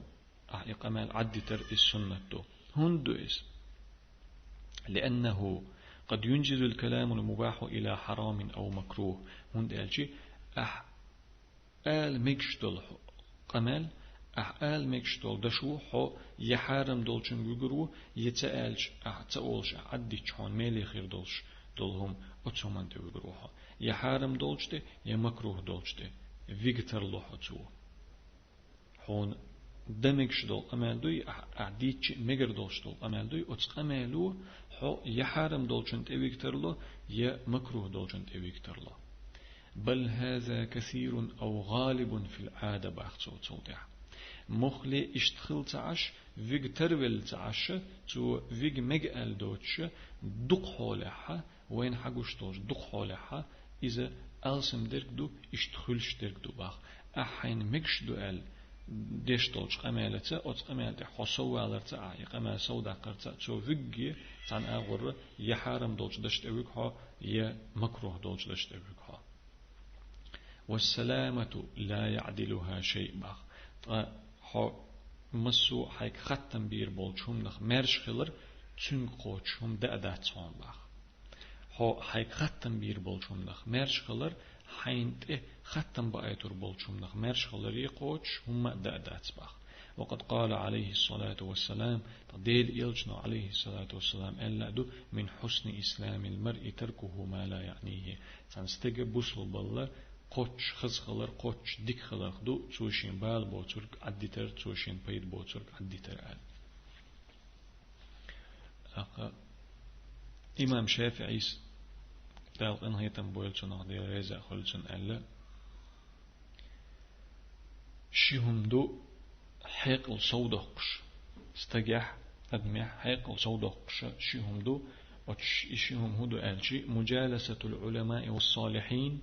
ахь и къамел Ӏаддитар иза суннат ду. ХӀунда ду иза? لأنه قد ينجز الكلام المباح إلى حرام أو مكروه. ХӀунда аьлча ахь ала мегаш долу хьо къамел, ахь ала мегаш долу дашо хьо я хьарам долчуьнга вуьгур ву, я ца аьлча, ахь ца олуш, ахь Ӏаддитча хьуна меле хир долуш долу хӀума, оцу хӀуманна тӀе вуьгур ву хьо. Я хьарам долчу тӀе, я макрух долчу тӀе вига тарло хьо цо. Хьуна дан мегаш долу къамел дуй, ахь, ахь дийцча мегар долуш долу къамел дуй, оцу къамело хьо я хьарам долчун тӀе вига тарло, я макрух долчун тӀе вига тарло. بل هذا كثير أو غالب في العادة бах цо цул тӀаьхьа. Муххале иштта хилла ца Ӏаш, вига тарвелла ца Ӏаш, цо вига мега аьлла доцуш, дукха хьолехьа, вайна хьагуш долчу дукха хьолехьа, иза алсам дерг ду, иштта хуьлуш дерг ду бах. Ахь хьайна мегаш ду аьлла деш долчу къамелаца, оцу къамел тӀехь хьо сов валарца а, и къамел сов даккхарца а, цо вуьгге цхьана агӀорра я хьарам долчу даш тӀе вуьгу хьо, я макрух долчу даш тӀе вуьгу хьо. والسلامة لا يعدلها شيء бах. Ткъа хьо массо а хьайга хаттам бийр болчу хӀуманах маьрша хилар, цуьнга кхочуш хӀума даа дац хьуна бах. Хьо хьайга хаттам бийр болчу хӀуманах маьрша хилар, хьайна тӀе хаттам баийтур болчу хӀуманах маьрша хиларе кхочуш хӀумма а даа дац бах. وقد قال عليه الصلاة والسلام, ткъа Делан элчано, Ӏалайхиссалату вассалам, аьлла а ду: من حسن إسلام المرء تركه ما لا يعنيه. Цхьана стеган бусалбалла кхоччуш хаза хилар, кхоччуш дика хиларх ду, цо шен бала боцург Ӏаддитар, цо шен пайда боцург Ӏаддитар аьлла. ТӀаккха имам ШафиӀис, Дала къинхетам бойла цунах, Дела реза а хуьлу цунна, аьлла: ши хӀума ду хьекъал совдоккхуш. Стагехь, адамехь хьекъал совдоккхуш ши хӀума ду. Оцу и ши хӀума хӀун ду аьлчи: مجالسة العلماء والصالحين,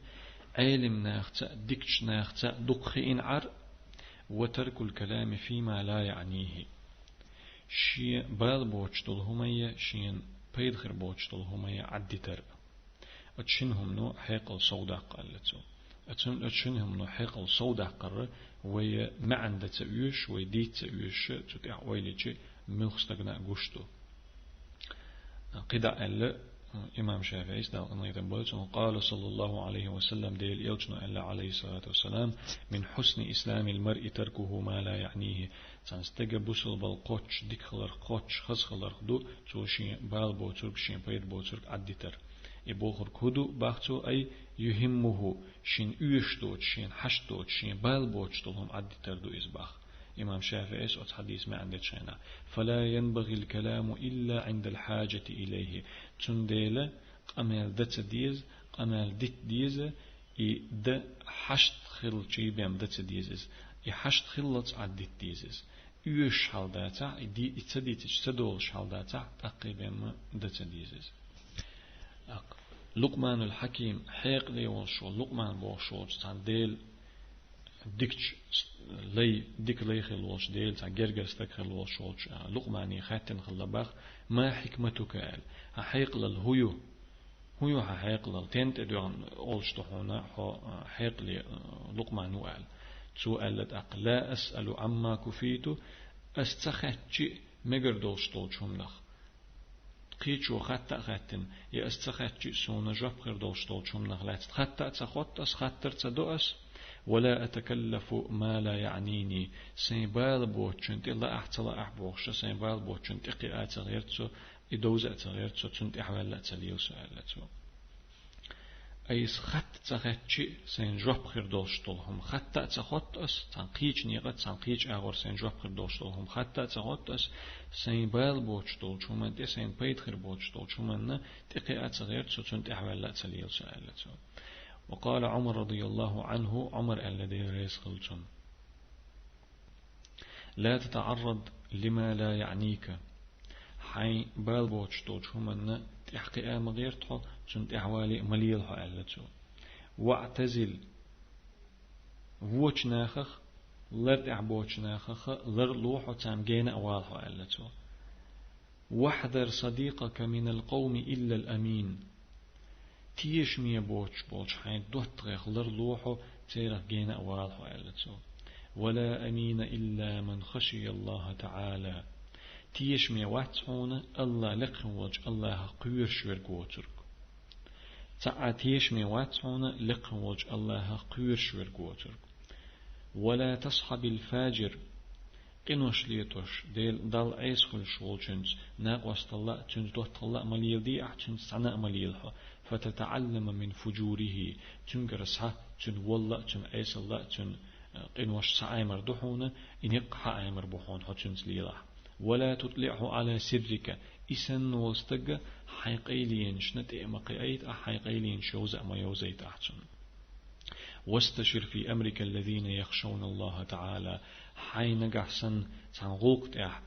Ӏелим нахаца а, дикачу нахаца а дукха хиъна Ӏар, وترك الكلام فيما لا يعنيه. Шен бала боцуш долу хӀумайя, шена пайда хир боцуш долу хӀумайя Ӏаддитар. Оцу шина хӀумано хьекъал совдаккха аьлла цо. Оцу, оцу шина хӀумано хьекъал совдаккхар вай маьӀна дан ца оьшуш, вай дийца ца оьшуш, цу тӀехь ойла йичи муьлхха стагана а гуш ду. КхидӀа аьлла имам ШафиӀис, Дала къинхетам бойла цунна: قال صلى الله عليه وسلم, Делан элчано аьлла, Ӏалайхиссалату вассалам: من حسن إسلام المرء تركه ما لا يعنيه. Цхьана стеган бусалбалла кхоччуш дика хиларх, кхоччуш хаза хиларх ду, цо шен бала боцург, шен пайда боцург Ӏаддитар. И бохург хӀун ду бах цо: أي يهمه, шена оьшуш доцуш, шена хьашт доцуш, шен бала боцуш долу хӀума Ӏаддитар ду иза бах. имам ШафиӀис оцу хьадис маьӀна дечу хенахь: «Фала янбагӀил каламу илла Ӏиндал хьаджати илайхи». Цундела къамел дан ца деза, къамел дита деза, и дан хьашт хиллачий бен дан ца деза иза. И хьашт хиллалц Ӏад дита деза иза. Оьшуш хьал дацахь, и ди-, и ца дийцича, ца долуш хьал дацахь, тӀаккха бен дан ца деза иза. ТӀаккха Лукъманул Хьаким, хьекъале волуш волу Лукъман бохуш волчу цхьана Дела дикачу лай, дика лай хилла волчу Дела цхьа гергара стаг хилла волуш волчу, а, Лукъмане хаьттина хилла бах: «Ма хьикматука?» – аьлла. «Хьан хьекъалалла хӀун ю? ХӀун ю хьан хьекъалалла? Тен тӀе доьгӀна олуш ду хьуна хьо, а, хьекъале, а, Лукъман ву?» – аьлла. Цо аьлла тӀаккха: «Ла асъалу Ӏамма куфиту», ас ца хаьттичи мегар долуш долчу хӀуманах. Кхечо хатта а хаьттина, я ас ца хаьттичи суна жоп хир долуш долчу хӀуманах лаьцна хатта а ца хотту ас, хаттар ца до ас, «ва ла атакаллафу ма ла яънини», сайн бала боцучун тӀе лаахь, ца лаахь бохуша, сайн бала боцучун тӀе кхиа а ца гӀерта со, и довза а ца гӀерта со, цунна тӀаьхьаваьлла а ца лела со, аьлла цо. Айса хатта ца хаьттичи, сайн жоп хир долуш долу хӀума хатта а ца хотту ас, цхьана кхечу некъа, цхьана кхечу агӀор сайн жоп хир долуш долу хӀума хатта а ца хотту ас, сайн бала боцуш долчу хӀуманна тӀе, сайн пайда хир боцуш долчу хӀуманна тӀе кхиа а ца гӀерта со, цунна тӀаьхьаваьлла а ца лела со, аьлла цо. Ва къала Ӏумар радияллаху Ӏанху, Ӏумар аьлла, Дела реза хила цунна: «Ла татаӀаррад лима ла яъника». Хьайн бала боцуш долчу хӀуманна тӀаьхьакхиа а ма гӀерта хьо, цунна тӀаьхьавале а ма лела хьо, аьлла цо. «ВаӀтазил». Вочу нахах, лар тӀехь боцучу нахах лар а ло хьо, царна гена а вала хьо, аьлла цо. «Вахьдар садикъака минал къовми иллал амин». Тешаме боцуш болчу хьайн доттагӀех лар ло хьо, церах гена а вала хьо, аьлла цо. «Ва ла амина илла ман хашияллаха таӀала». Тешаме вац хьуна Алла, лекха волчу Аллахах кхоьруш верг воцург. Цхьа а тешаме вац хьуна лекха волчу Аллахах кхоьруш верг воцург. «Ва ла тасхьабил фаджир». Къинош летош, Дел-, Далла Ӏеса хуьлуш волчуьнца накъосталла а, цуьнца доттагӀалла а ма леладе ахь, цуьнца цхьаьна а ма лела хьо. «ФататаӀаллама мин фуджурихи». Цуьнгара схьа, цуьнан волла а, цуьнан Ӏесалла а, цуьнан, э, къинош схьаӀамар ду хьуна, и некъ хьаӀамар бу хьуна хьо цуьнца лелахь. «Ва ла тутӀлиӀху Ӏала сиррика». И санна волу стага хьайн къайленашна тӀе а ма кхиайта ахь, хьайн къайленаш йовза а ма йовзайта ахь цунна. «Васташир фи амрика аллазина яхшавна Аллаха таӀала». Хьайн нагахь санна цхьана гӀуллакх тӀехь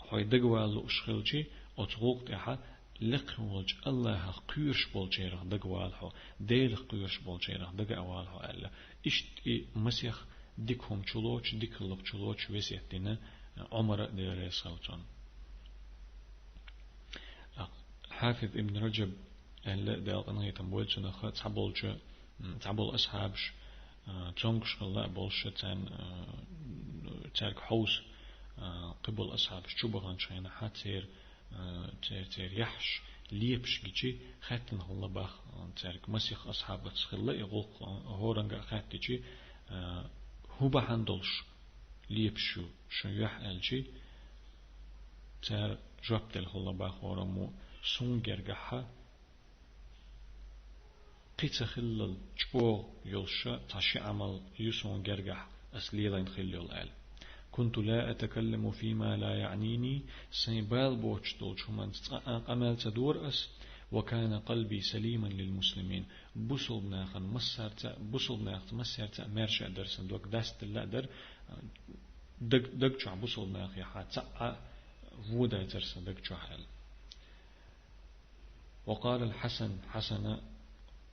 хьой дагавала лууш хилчи, оцу гӀуллакх тӀехь лекха волчу Аллахах кхоьруш болчерах дагавала хьо, Делах кхоьруш болчерах дага а вала хьо, аьлла. Иштта и масех дика хӀума чулоцуш, дика хиллакх чулоцуш весет дина Ӏумара, Дела реза хила цунна. Хьафиз ибн Раджаб аьлла, Дала къинхетам бойла цунах, цхьаболчу, м, цхьаболу асхьабаш, а, цомгуш хилла а болуш, царна, а, цаьрга хьовса, а, кхиболу асхьабаш чу баханчу хенахь, церан, а, церан, церан яххьаш лепаш гичи хаьттина хилла бах, а, цаьрга масех асхьабаца хилла и гӀуллакх, а, хӀоранга а хаьттичи, а, хӀун бахьана долуш лепаш ю шун юьхь аьлчи, цара жоп делла хилла бах хӀораммо: «Суна гергахьа кхин ца хиллал чӀогӀа йолуша цхьа ши Ӏамал ю суна гергахь ас лелайна хилла йолу», – аьлла. «Кунту ла атакалламу фима ла яънини», сайн бала боцуш долчу хӀуманца цкъа а къамел ца дора ас, «ва кана къалби салиман лил муслимин». Бусулба нахана массарца, бусулба нахаца массарца а маьрша а дара сан дог, дастилла а дара, даг, даг чохь бусулба нахехьа цхьа а вон дацара сан даг чохь аьлла. «Ва къалал Хьасан», Хьасана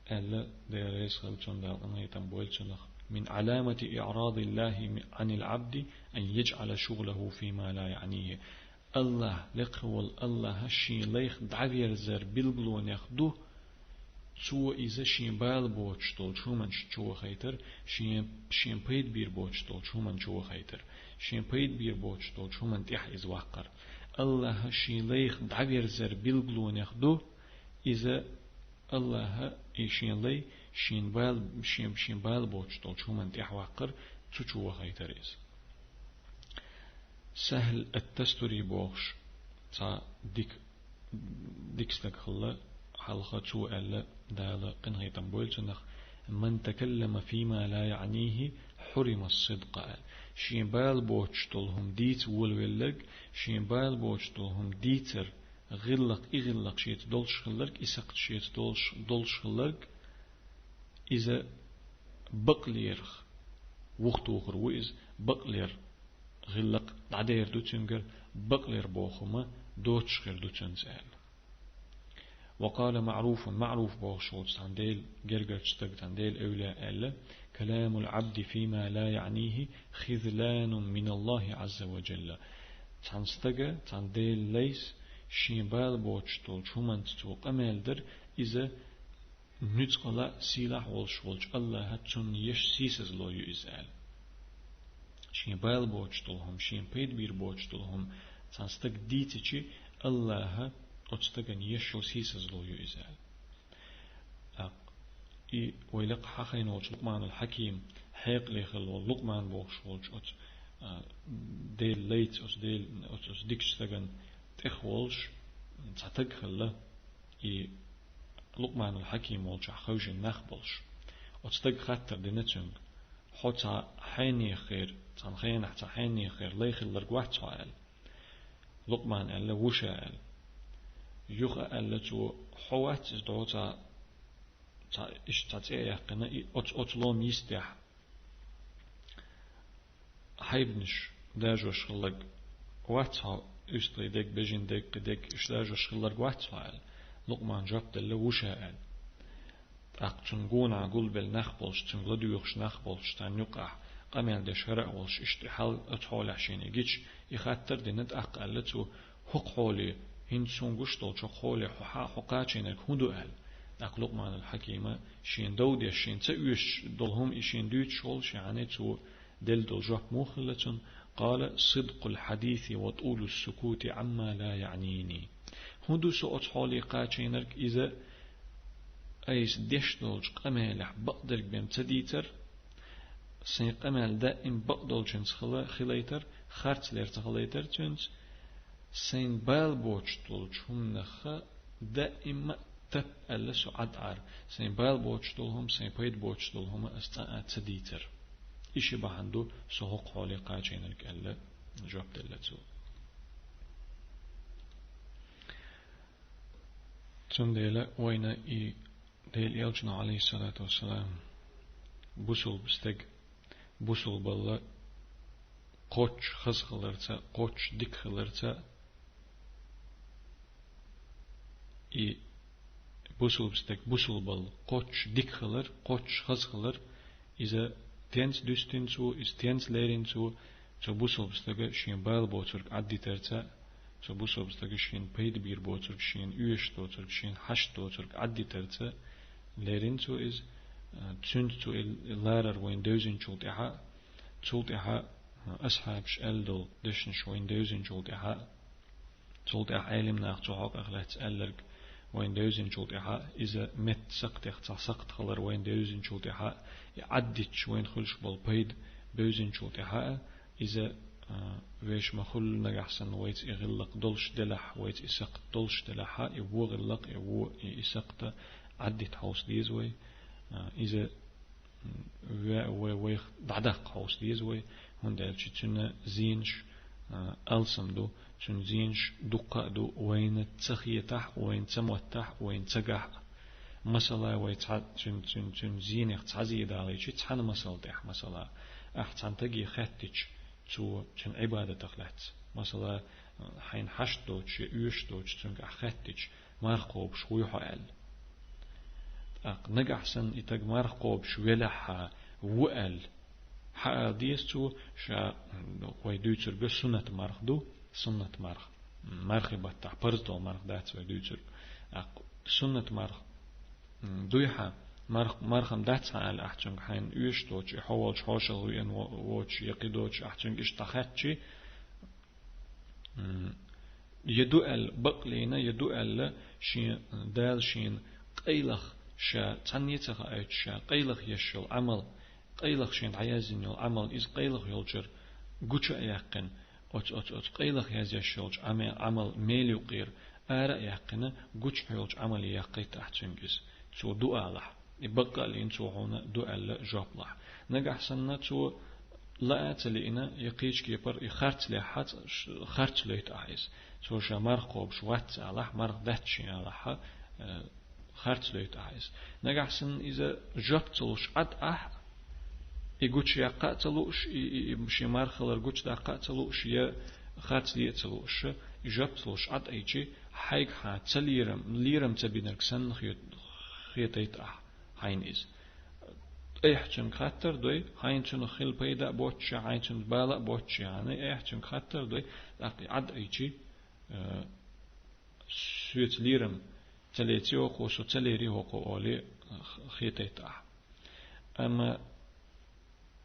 аьлла, Дела реза хила цунна, Дала къинхетам бойла цунах: «Мин Ӏаламати иърадиллахи ми-, Ӏанил Ӏабди ан яджъала шугълаху фима ла яънихи». Аллах, лекха волу Аллаха шен лайх дӀаверзар билгалонех ду, цо иза шен бала боцуш долчу хӀуманаш чу вахайтар, шен, шен пайда бийр боцуш долчу хӀуманна чу вахайтар, шен пайда бийр боцуш долчу хӀуманна тӀехь иза ваккхар. Аллаха шен лайх дӀаверзар билгалонех ду, иза Аллаха и шен лай, шен бала, шен, шен бала боцуш долчу хӀуманна тӀехь ваккхар, цу чу вахайтар иза. Сахьл ат-Тастури бохуш, цхьа дика, дика стаг хилла, хьалха цо аьлла, Дала къинхетам бойла цунах: «Ман такаллама фима ла яънихи, حرم الصدق аьлла. Шен бала боцуш долу хӀума дийца волавелларг, шен бала боцуш долу хӀума дийцар, гӀиллакх, и гӀиллакх шеца долуш хилларг, и сакхт шеца долуш, долуш хилларг, иза бакълерах вухтухур ву иза, бакълер гӀиллакх дӀадер ду цуьнгара, бакълер боху хӀума доцуш хир ду цуьнца аьлла. وقال معروف, МаӀруф бохуш волчу цхьана Делан гергарчу стага, цхьана Делан эвлаяъ аьлла: كلام العبد فيما لا يعنيه خذلان من الله عز وجل. Цхьана стага, цхьана Делан лайс шен бала боцуш долчу хӀуманца цо къамел дар, иза нуьцкъала а, сийлахь а волуш волчу АллахӀа цунна еш сийсазло ю иза аьлла. Шен бала боцуш долу хӀума, шен пайда бийр боцуш долу хӀума цхьана стага дийцичи, АллахӀа оцу стагана еш йолу сийсазло ю иза аьлла. ТӀаккха и вай лекха хьахийна волчу Лукъманул Хьаким хьекъале хилла волу Лукъман бохуш волчу оцу, а, Делан лайца оцу Дел-, оцу, оцу дикачу стагана тӀехволуш цхьа таг хилла, и Лукъманул Хьаким волчохь хевшина нах болуш. Оцу стага хаттар дина цуьнга: «Хьо цхьа хьенехера, цхьана хенахь цхьа хьенехера лай хилларг вац хьо?» — аьлла. Лукъман аьлла: «Ву ша», — аьлла. Юха аьлла цо: «Хьо вац иза дӀо цхьа, цхьа, иштта цхьа цӀе а яьккхина, и оцу, оцу лома йистехь хьайбанаш дажош хилларг вац хьо, уьстагӀий дерг, бежин дерг, кхин дерг, уьш дажош хилларг вац хьо?» — аьлла. Лукъман жоп делла: «Ву ша», — аьлла. ТӀаккха цунна гонахь гулбелла нах болуш, цуьнга ладуьйгӀуш нах болуш, царна юкъахь къамел деш хӀара а волуш, иштта и хьал оцу хьолехь шена и гича, и хаттар дина, тӀаккха аьлла цо: «ХӀокху хьоле, хӀинца суна гуш долчу хӀокху хьоле хьо хьа-, хьо кхачийнарг хӀун ду?» — аьлла. ТӀаккха Лукъманул Хьакима шена дов деш, шена ца оьшуш долу хӀума и шена дуьйцуш волуш, яӀни цо делла долу жоп муха хилла цунна: «قال: صدق الحديث وطول السكوت عما لا يعنيني». ХӀун ду со оцу хьоле кхачийнарг? Иза айса деш долчу къамелехь бакъдерг бен ца дийцар, сайн къамел даим бакъдолчуьнца хила-, хилайтар, харцлер ца хилайтар цуьнца, сайн бала боцуш долчу хӀуманах даим а тап аьлла со Ӏад Ӏар, сайн бала боцуш долу хӀума, сайн пайда боцуш долу хӀума ас цкъа а ца дийцар. И ши бахьана ду со хӀокху хьоле кхачийнарг аьлла, жоп делла цо. Цундела вайна и Делан Элчано, алейхиссалату вассалам, бусулба стаг бусулбалла кхоччуш хаза хиларца, кхоччуш дика хиларца, и бусулба стаг бусулбалла кхоччуш дика хилар, кхоччуш хаза хилар, иза тенца дуьстина цо, иза тенца лерина цо, цо бусулба стага шен бала боцург Ӏаддитарца, цо бусулба стага шен пайда бийр боцург, шен оьшуш доцург, шен хьашт доцург Ӏаддитарца лерина цо иза, цуьнца цо и ларар вайна девзинчул тӀаьхьа, цул тӀаьхьа асхьабаш аьлла долу дешнаш вайна девзинчул тӀаьхьа, цул тӀаьхьа Ӏелим наха цу хьокъех лаьцна аьлларг вайна девзинчул тӀаьхьа, иза метта сакхтех цхьа сакхт хилар вайна девзинчул тӀаьхьа, и Ӏаддитча вайна хуьлуш болу пайда бевзинчул тӀаьхьа а, иза, а, вешан ма хуьллу нагахь санна вайца и гӀиллакх долуш делахь, вайца и сакхт долуш делахь а, и вон гӀиллакх, и вон, и, и сакхт Ӏаддита хьовса деза вай. А, иза, м, ве-, вай, вайх дӀадаккха хьовса деза вай, хӀунда аьлча цуьнан зенаш, а, алсам ду, цуьнан зенаш дуккха а ду, вайна ца хетахь а, вайна ца моттахь а, вайна ца гахь а. Масала, вай цхьа, цуьнан, цуьнан, цуьнан зенех цхьа зе далийчи, цхьана масал тӀехь, масала, ахь цхьана стаге хаьттича, цо цуьнан Ӏибадатах лаьцна. Масала, хьайна хьашт доцуш я оьшуш доцуш цуьнга ахь хаьттича, марха кхобуш вуй хьо аьлла. ТӀаккха нагахь санна и стаг марха кхобуш велахь а, ву аьлла, хьаала деза цо, ша, вай дуьйцург суннат марха ду, суннат марха. Мархи баттахь парз долу марха дац вай дуьйцург. ТӀаккха суннат марха, м, дуй хьан, марх-, марха-м дац хьан аьлла ахь цуьнга, хьайна оьшуш доцуш, и хьо волчу хьошалгӀа веана во-, воцуш, я кхин доцуш ахь цуьнга иштта дӀахаьттичи, м, я ду аьлла бакълийна, я ду аьлла шен, Дала шена къайлаха, ша цхьанне а ца хаийтуш, ша къайлаха еш йолу Ӏамал, къайлаха шена дӀаязйина йолу Ӏамал, иза къайлаха йолчуьра гуча а яьккхина, оцу, оцу, оцу къайлаха язъеш йолчу Ӏаме-, Ӏамал мел юкъера ара а яьккхина, гуча хьоьлучу Ӏамале яккхийта ахь цуьнга иза. Цо ду алахь. И баккъаллин цо хьуна ду аьлла жоп лахь. Нагахь санна цо лаа ца лиъна, я кхечу кепара и харц лехь ца, ш-, харц лойту ахь иза. Цо ша марха кхобуш вац алахь, марха дац шен алахь, э, харц лойту ахь иза. Нагахь санна иза жоп ца луш Ӏад ахь, и гучу яккха а ца лууш, и, и, и шен марха хилар гучу даккха а ца лууш, я харц ле а ца лууш, и жоп ца луш Ӏад айчи, хьайга хьан ца лерам, лерам ца бинарг санна хет-, хетайта ахь, хьайна иза. Айхьа цуьнга хаттар дой, хьайна цунах хила пайда а боцуш, хьайна цуьнца бала а боцуш, хьайна айхьа цуьнга хаттар дой, тӀаккха и Ӏад айчи, э, соьца лерам ца леци хӀокхо, со ца лери хӀокхо олий, х-, хетайта ахь. Амма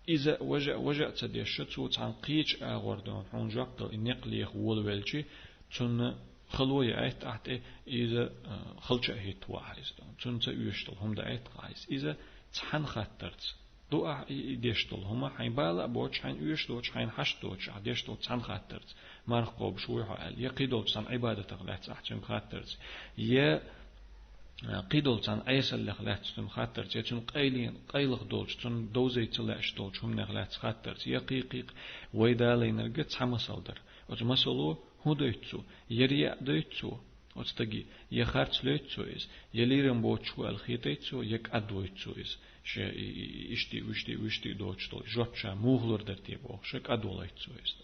иза важа а, важа а ца деш, цо цхьана кхечу агӀор дона, хьуна жоп дала, и некъ леха волавелчи, цунна хало яйта ахь тӀе, иза, а, халча а хӀитта вахьа иза дона. Цунна ца оьшуш долу хӀума даийта ахь иза. Иза цхьана хаттарца. Ду ахь и, и деш долу хӀума, хьайн бала а боцуш, хьайн оьшуш доцуш, хьайн хьашт доцуш, ахь деш долу цхьана хаттарца. Марха кхобуш вуй хьо аьлла, я кхидолчу цхьана Ӏибадатах лаьцна ахь цуьнга хаттарца. Я, а, кхидолчу цхьана Ӏесаллех лаьцна цуьнга хаттарца, я цуьнан къайле-, къайлаха долчу, цунна довзай ца лаьаш долчу хӀуманех лаьцна хаттарца, я кхий-кхий-кхий. Вай далайнарг цхьа масал дара. Оцу масало хӀун дойту цо? Я риаъ дойту цо оцу стаге, я харц лойту цо иза, я лерам боцуш ву аьлла хетайта цо, я кӀад войту цо иза. Ша и, и, и, ишти, вишти, вишти доцуш долу жоп ша муха лур дара те бохуш, ша кӀад волуьйту цо иза.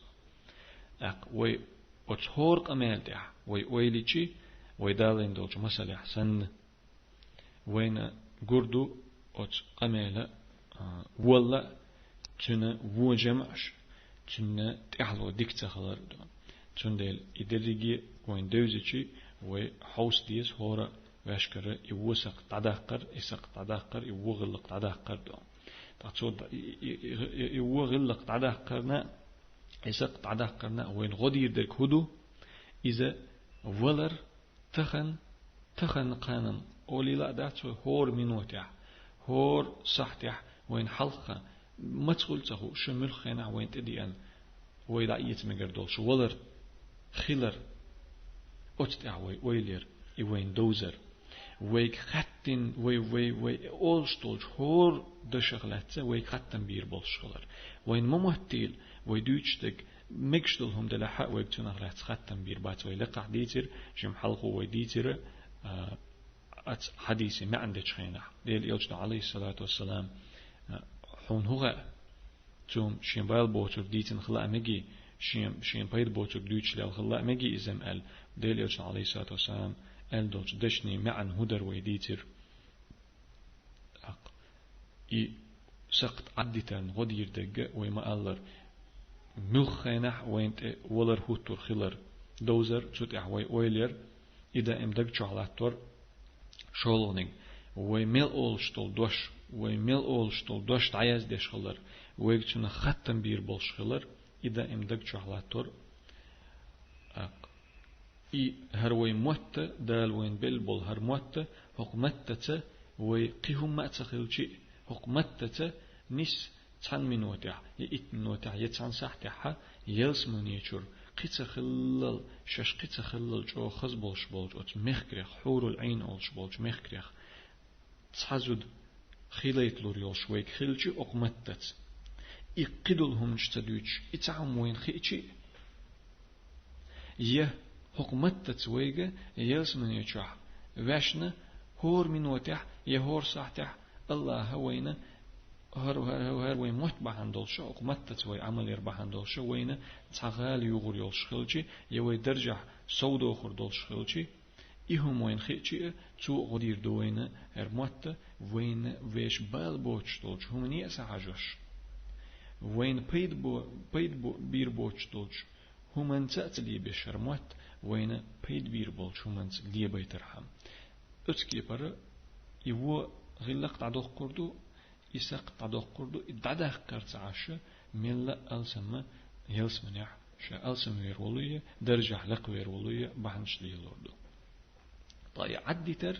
ТӀаккха вай оцу хӀора къамел тӀехь, вай ойла йичи, вай далийна долчу масалехь санна, вайна гур ду оцу къамела, а, волла а, цуьнан вон жамӀаш, цуьнан тӀаьхьало дика ца хилар а ду. Цундела и дерриге вайна девзичи, вай хьовса деза хӀора ваьшкара и вон сакхт дӀадаккхар, и сакхт дӀадаккхар, и вон гӀиллакх дӀадаккхар а ду. Ткъа цо д-, и, и, и, и, и вон гӀиллакх дӀадаккхарна, и сакхт дӀадаккхарна вайна гӀо дийр дерг хӀун ду? Иза валар, Тахана, тахана кхана олийла а дац вай хӀора минотехь, хӀора сахьтехь вайна хьалха, маца хуьлу ца хууш, муьлхха хенахь вайна тӀедеана, вай дӀаэца мегар долуш валар, хилар, оцу тӀехь вай ойла яр, и вайна довзар. Вайга хаьттина, вай, вай, вай олуш долчу хӀора дашах лаьцна вайга хаттам бийр болуш хилар. Вайна ма моттийла, вай дуьйцуш дерг, мегаш долу хӀума делахь а вайга цунах лаьцна хаттам бийр бац. Вай лекхахь дийцира, жимма хьалхо вай дийцира, а, оцу хьадисе маьӀна дечу хенахь. Делан Элчано, Ӏалайхиссалату вассалам, а, хьуна хӀун хаьа? Цо шен бала боцург дийцина хила а мегий, шен, шен пайда боцург дуьйцуш лелла хила а мегий иза-м аьлла. Делан Элчано, Ӏалайхиссалату вассалам, аьлла долчу дешнийн маьӀна хӀун дара вай дийцира. ТӀаккха и сакхт Ӏаддитарна гӀо дийр дерг а вай ма-аллара, муьлхха хенахь вайна тӀе валар хӀуттур хилар, довзар, цу тӀехь вай ойла яр, и даим даг чохь латтор, шолгӀаниг, вай мел олуш долу дош, вай мел олуш долу дош дӀаяздеш хилар, вайга цунах хаттам бийр болуш хилар, и даим даг чохь латтор. ТӀаккха И хӀара вай мотт а, Дала вайна белла болу хӀара мотт а, хӀокху маттаца вай кхин хӀумма а ца хилчи а, хӀокху маттаца нисса цхьана минотехь, я итт минотехь, я цхьана сахьтехь а, ялсамане чуьра кхин ца хиллал, шаьш кхин ца хиллал чӀогӀа хаза болуш болчу оцу мехкарех, хьурул Ӏийн олуш болчу мехкарех, цхьа зуда хилайта лур йолуш вайга хилчи а хӀокху маттаца. И кхидолу хӀуманаш ца дуьйцуш, и цхьа хӀума вайна хиъчи а, я хӀокху маттаца вайга ялсамане чохь ваьшна хӀора минотехь я хӀора сахьтехь Аллаха вайна хӀара, хӀара, хӀара вайн мотт бахьана долуш, хӀокху маттаца вай Ӏамал яр бахьана долуш, вайна цхьа гӀала югӀур йолуш хилчи, я вай даржехь совдохур долуш хилчи, и хӀума вайна хиъчи а, цо а гӀо дийр ду вайна хӀара мотт а, вайна вешан бала боцуш долчу хӀумане а схьахьажош. Вайна пайда бо-, пайда бо-, бийр боцуш долчу хӀуманца а ца лебеш хӀара мотт, вайна пайда бийр болчу хӀуманца лебайтархьама. Оцу кепара и вон гӀиллакх дӀадоккхур ду, и сакхт дӀадоккхур ду, и дӀадаккхар ца Ӏаш, мелла а алсамма ялсаманехь ша алсамвер волуй, даржехь лакхавер волуй, бахьанаш лелор ду. Ткъа и Ӏаддитар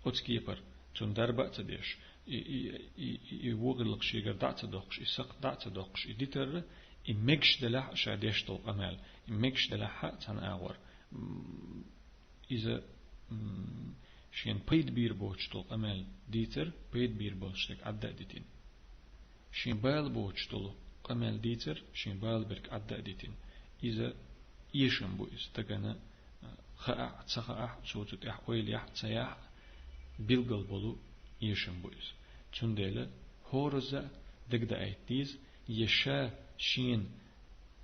оцу кепара, цунна дарба а ца деш, и, и, и, и, и вон гӀиллакх шегара дӀа а ца доккхуш, и сакхт дӀа а ца доккхуш, и дитар, и мегаш делахь а ша деш долу къамел, и мегаш делахь а цхьана агӀор, м, иза, м, шена пайда бийр боцуш долу къамел дийцар, пайда бийр болуш дерг Ӏадда а дитина. Шен бала боцуш долу къамел дийцар, шен бала берг Ӏадда а дитина. Иза эшам бу иза. Стагана, а, хаахь, ца хаахь, цо цу тӀехь ойла яхь, ца яхь, билгал болу эшам бу иза. Цундела хӀоразза а дагадоуьйту деза, я ша шена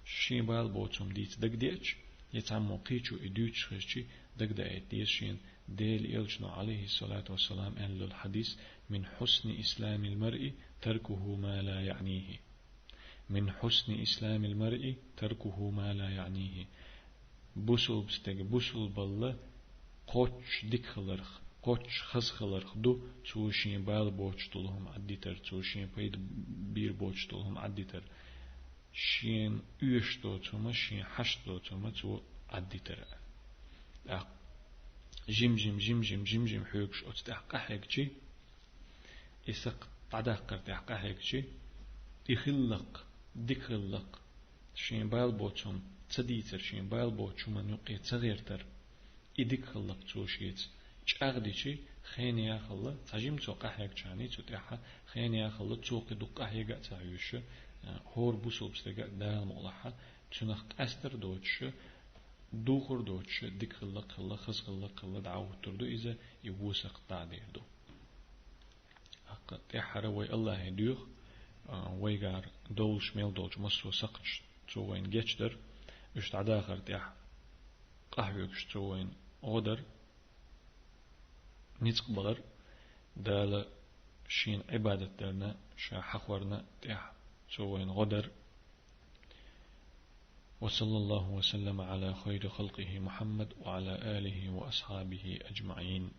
шен бала боцург дийца дагадеъча, я цхьаммо кхечо и дуьйцуш хезча, дагадоуьйту деза шена Делан Элчано, Ӏалайхиссалату вассалам, аьлла долу хьадис: «Мин хьусни исламил маръи таркуху ма ла яънихи». «Мин хьусни исламил маръи таркуху ма ла яънихи». Бусулба стеган бусулбалла кхоччуш дика хиларх, кхоччуш хаза хиларх ду, цо шен бала боцуш долу хӀума Ӏаддитар, цо шен пайда бийр боцуш долу хӀума Ӏаддитар. Шена оьшуш доцу хӀума, шена хьашт доцу хӀума цо Ӏаддитар. ТӀаккха жим-жим, жим-жим, жим-жим хьоьгуш оцу тӀехь къахьегчи, и сакхт дӀадаккхар тӀехь къахьегчи, и хиллакх, дика хиллакх, шен бала боцург ца дийцар, шен бала боцу хӀуманна юккъе ца гӀертар, и дика хиллакх цо шеца чӀагӀдичи, хенахь хилла, цхьа жима цо къахьегча хьаний цу тӀехь, хенахь хилла, цо кхин дукха къахьега а ца хьоьжуш, хӀора бусулба стеган а Дала мукъалахь, цунах къастар доцуш, духар доцуш, дика хиллакх хилла, хаза хиллакх хилла дӀа а хӀуттур ду иза, и вон сакхт дӀа а дер ду. ТӀаккха тӀаьххьара вай Аллахье доьху, а, вайгара довлуш мел долчу массо а сакхташ цо вайна гечдар, уьш дӀадахар тӀехь къахьоьгуш цо вайна гӀо дар, ницкъ балар, Дала шена Ӏибадат дарна, ша хьахорна тӀехь цо вайна гӀо дар. وصلى الله وسلم على خير خلقه محمد وعلى آله وأصحابه أجمعين.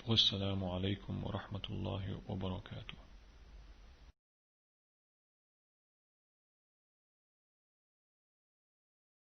والسلام عليكم ورحمة الله وبركاته.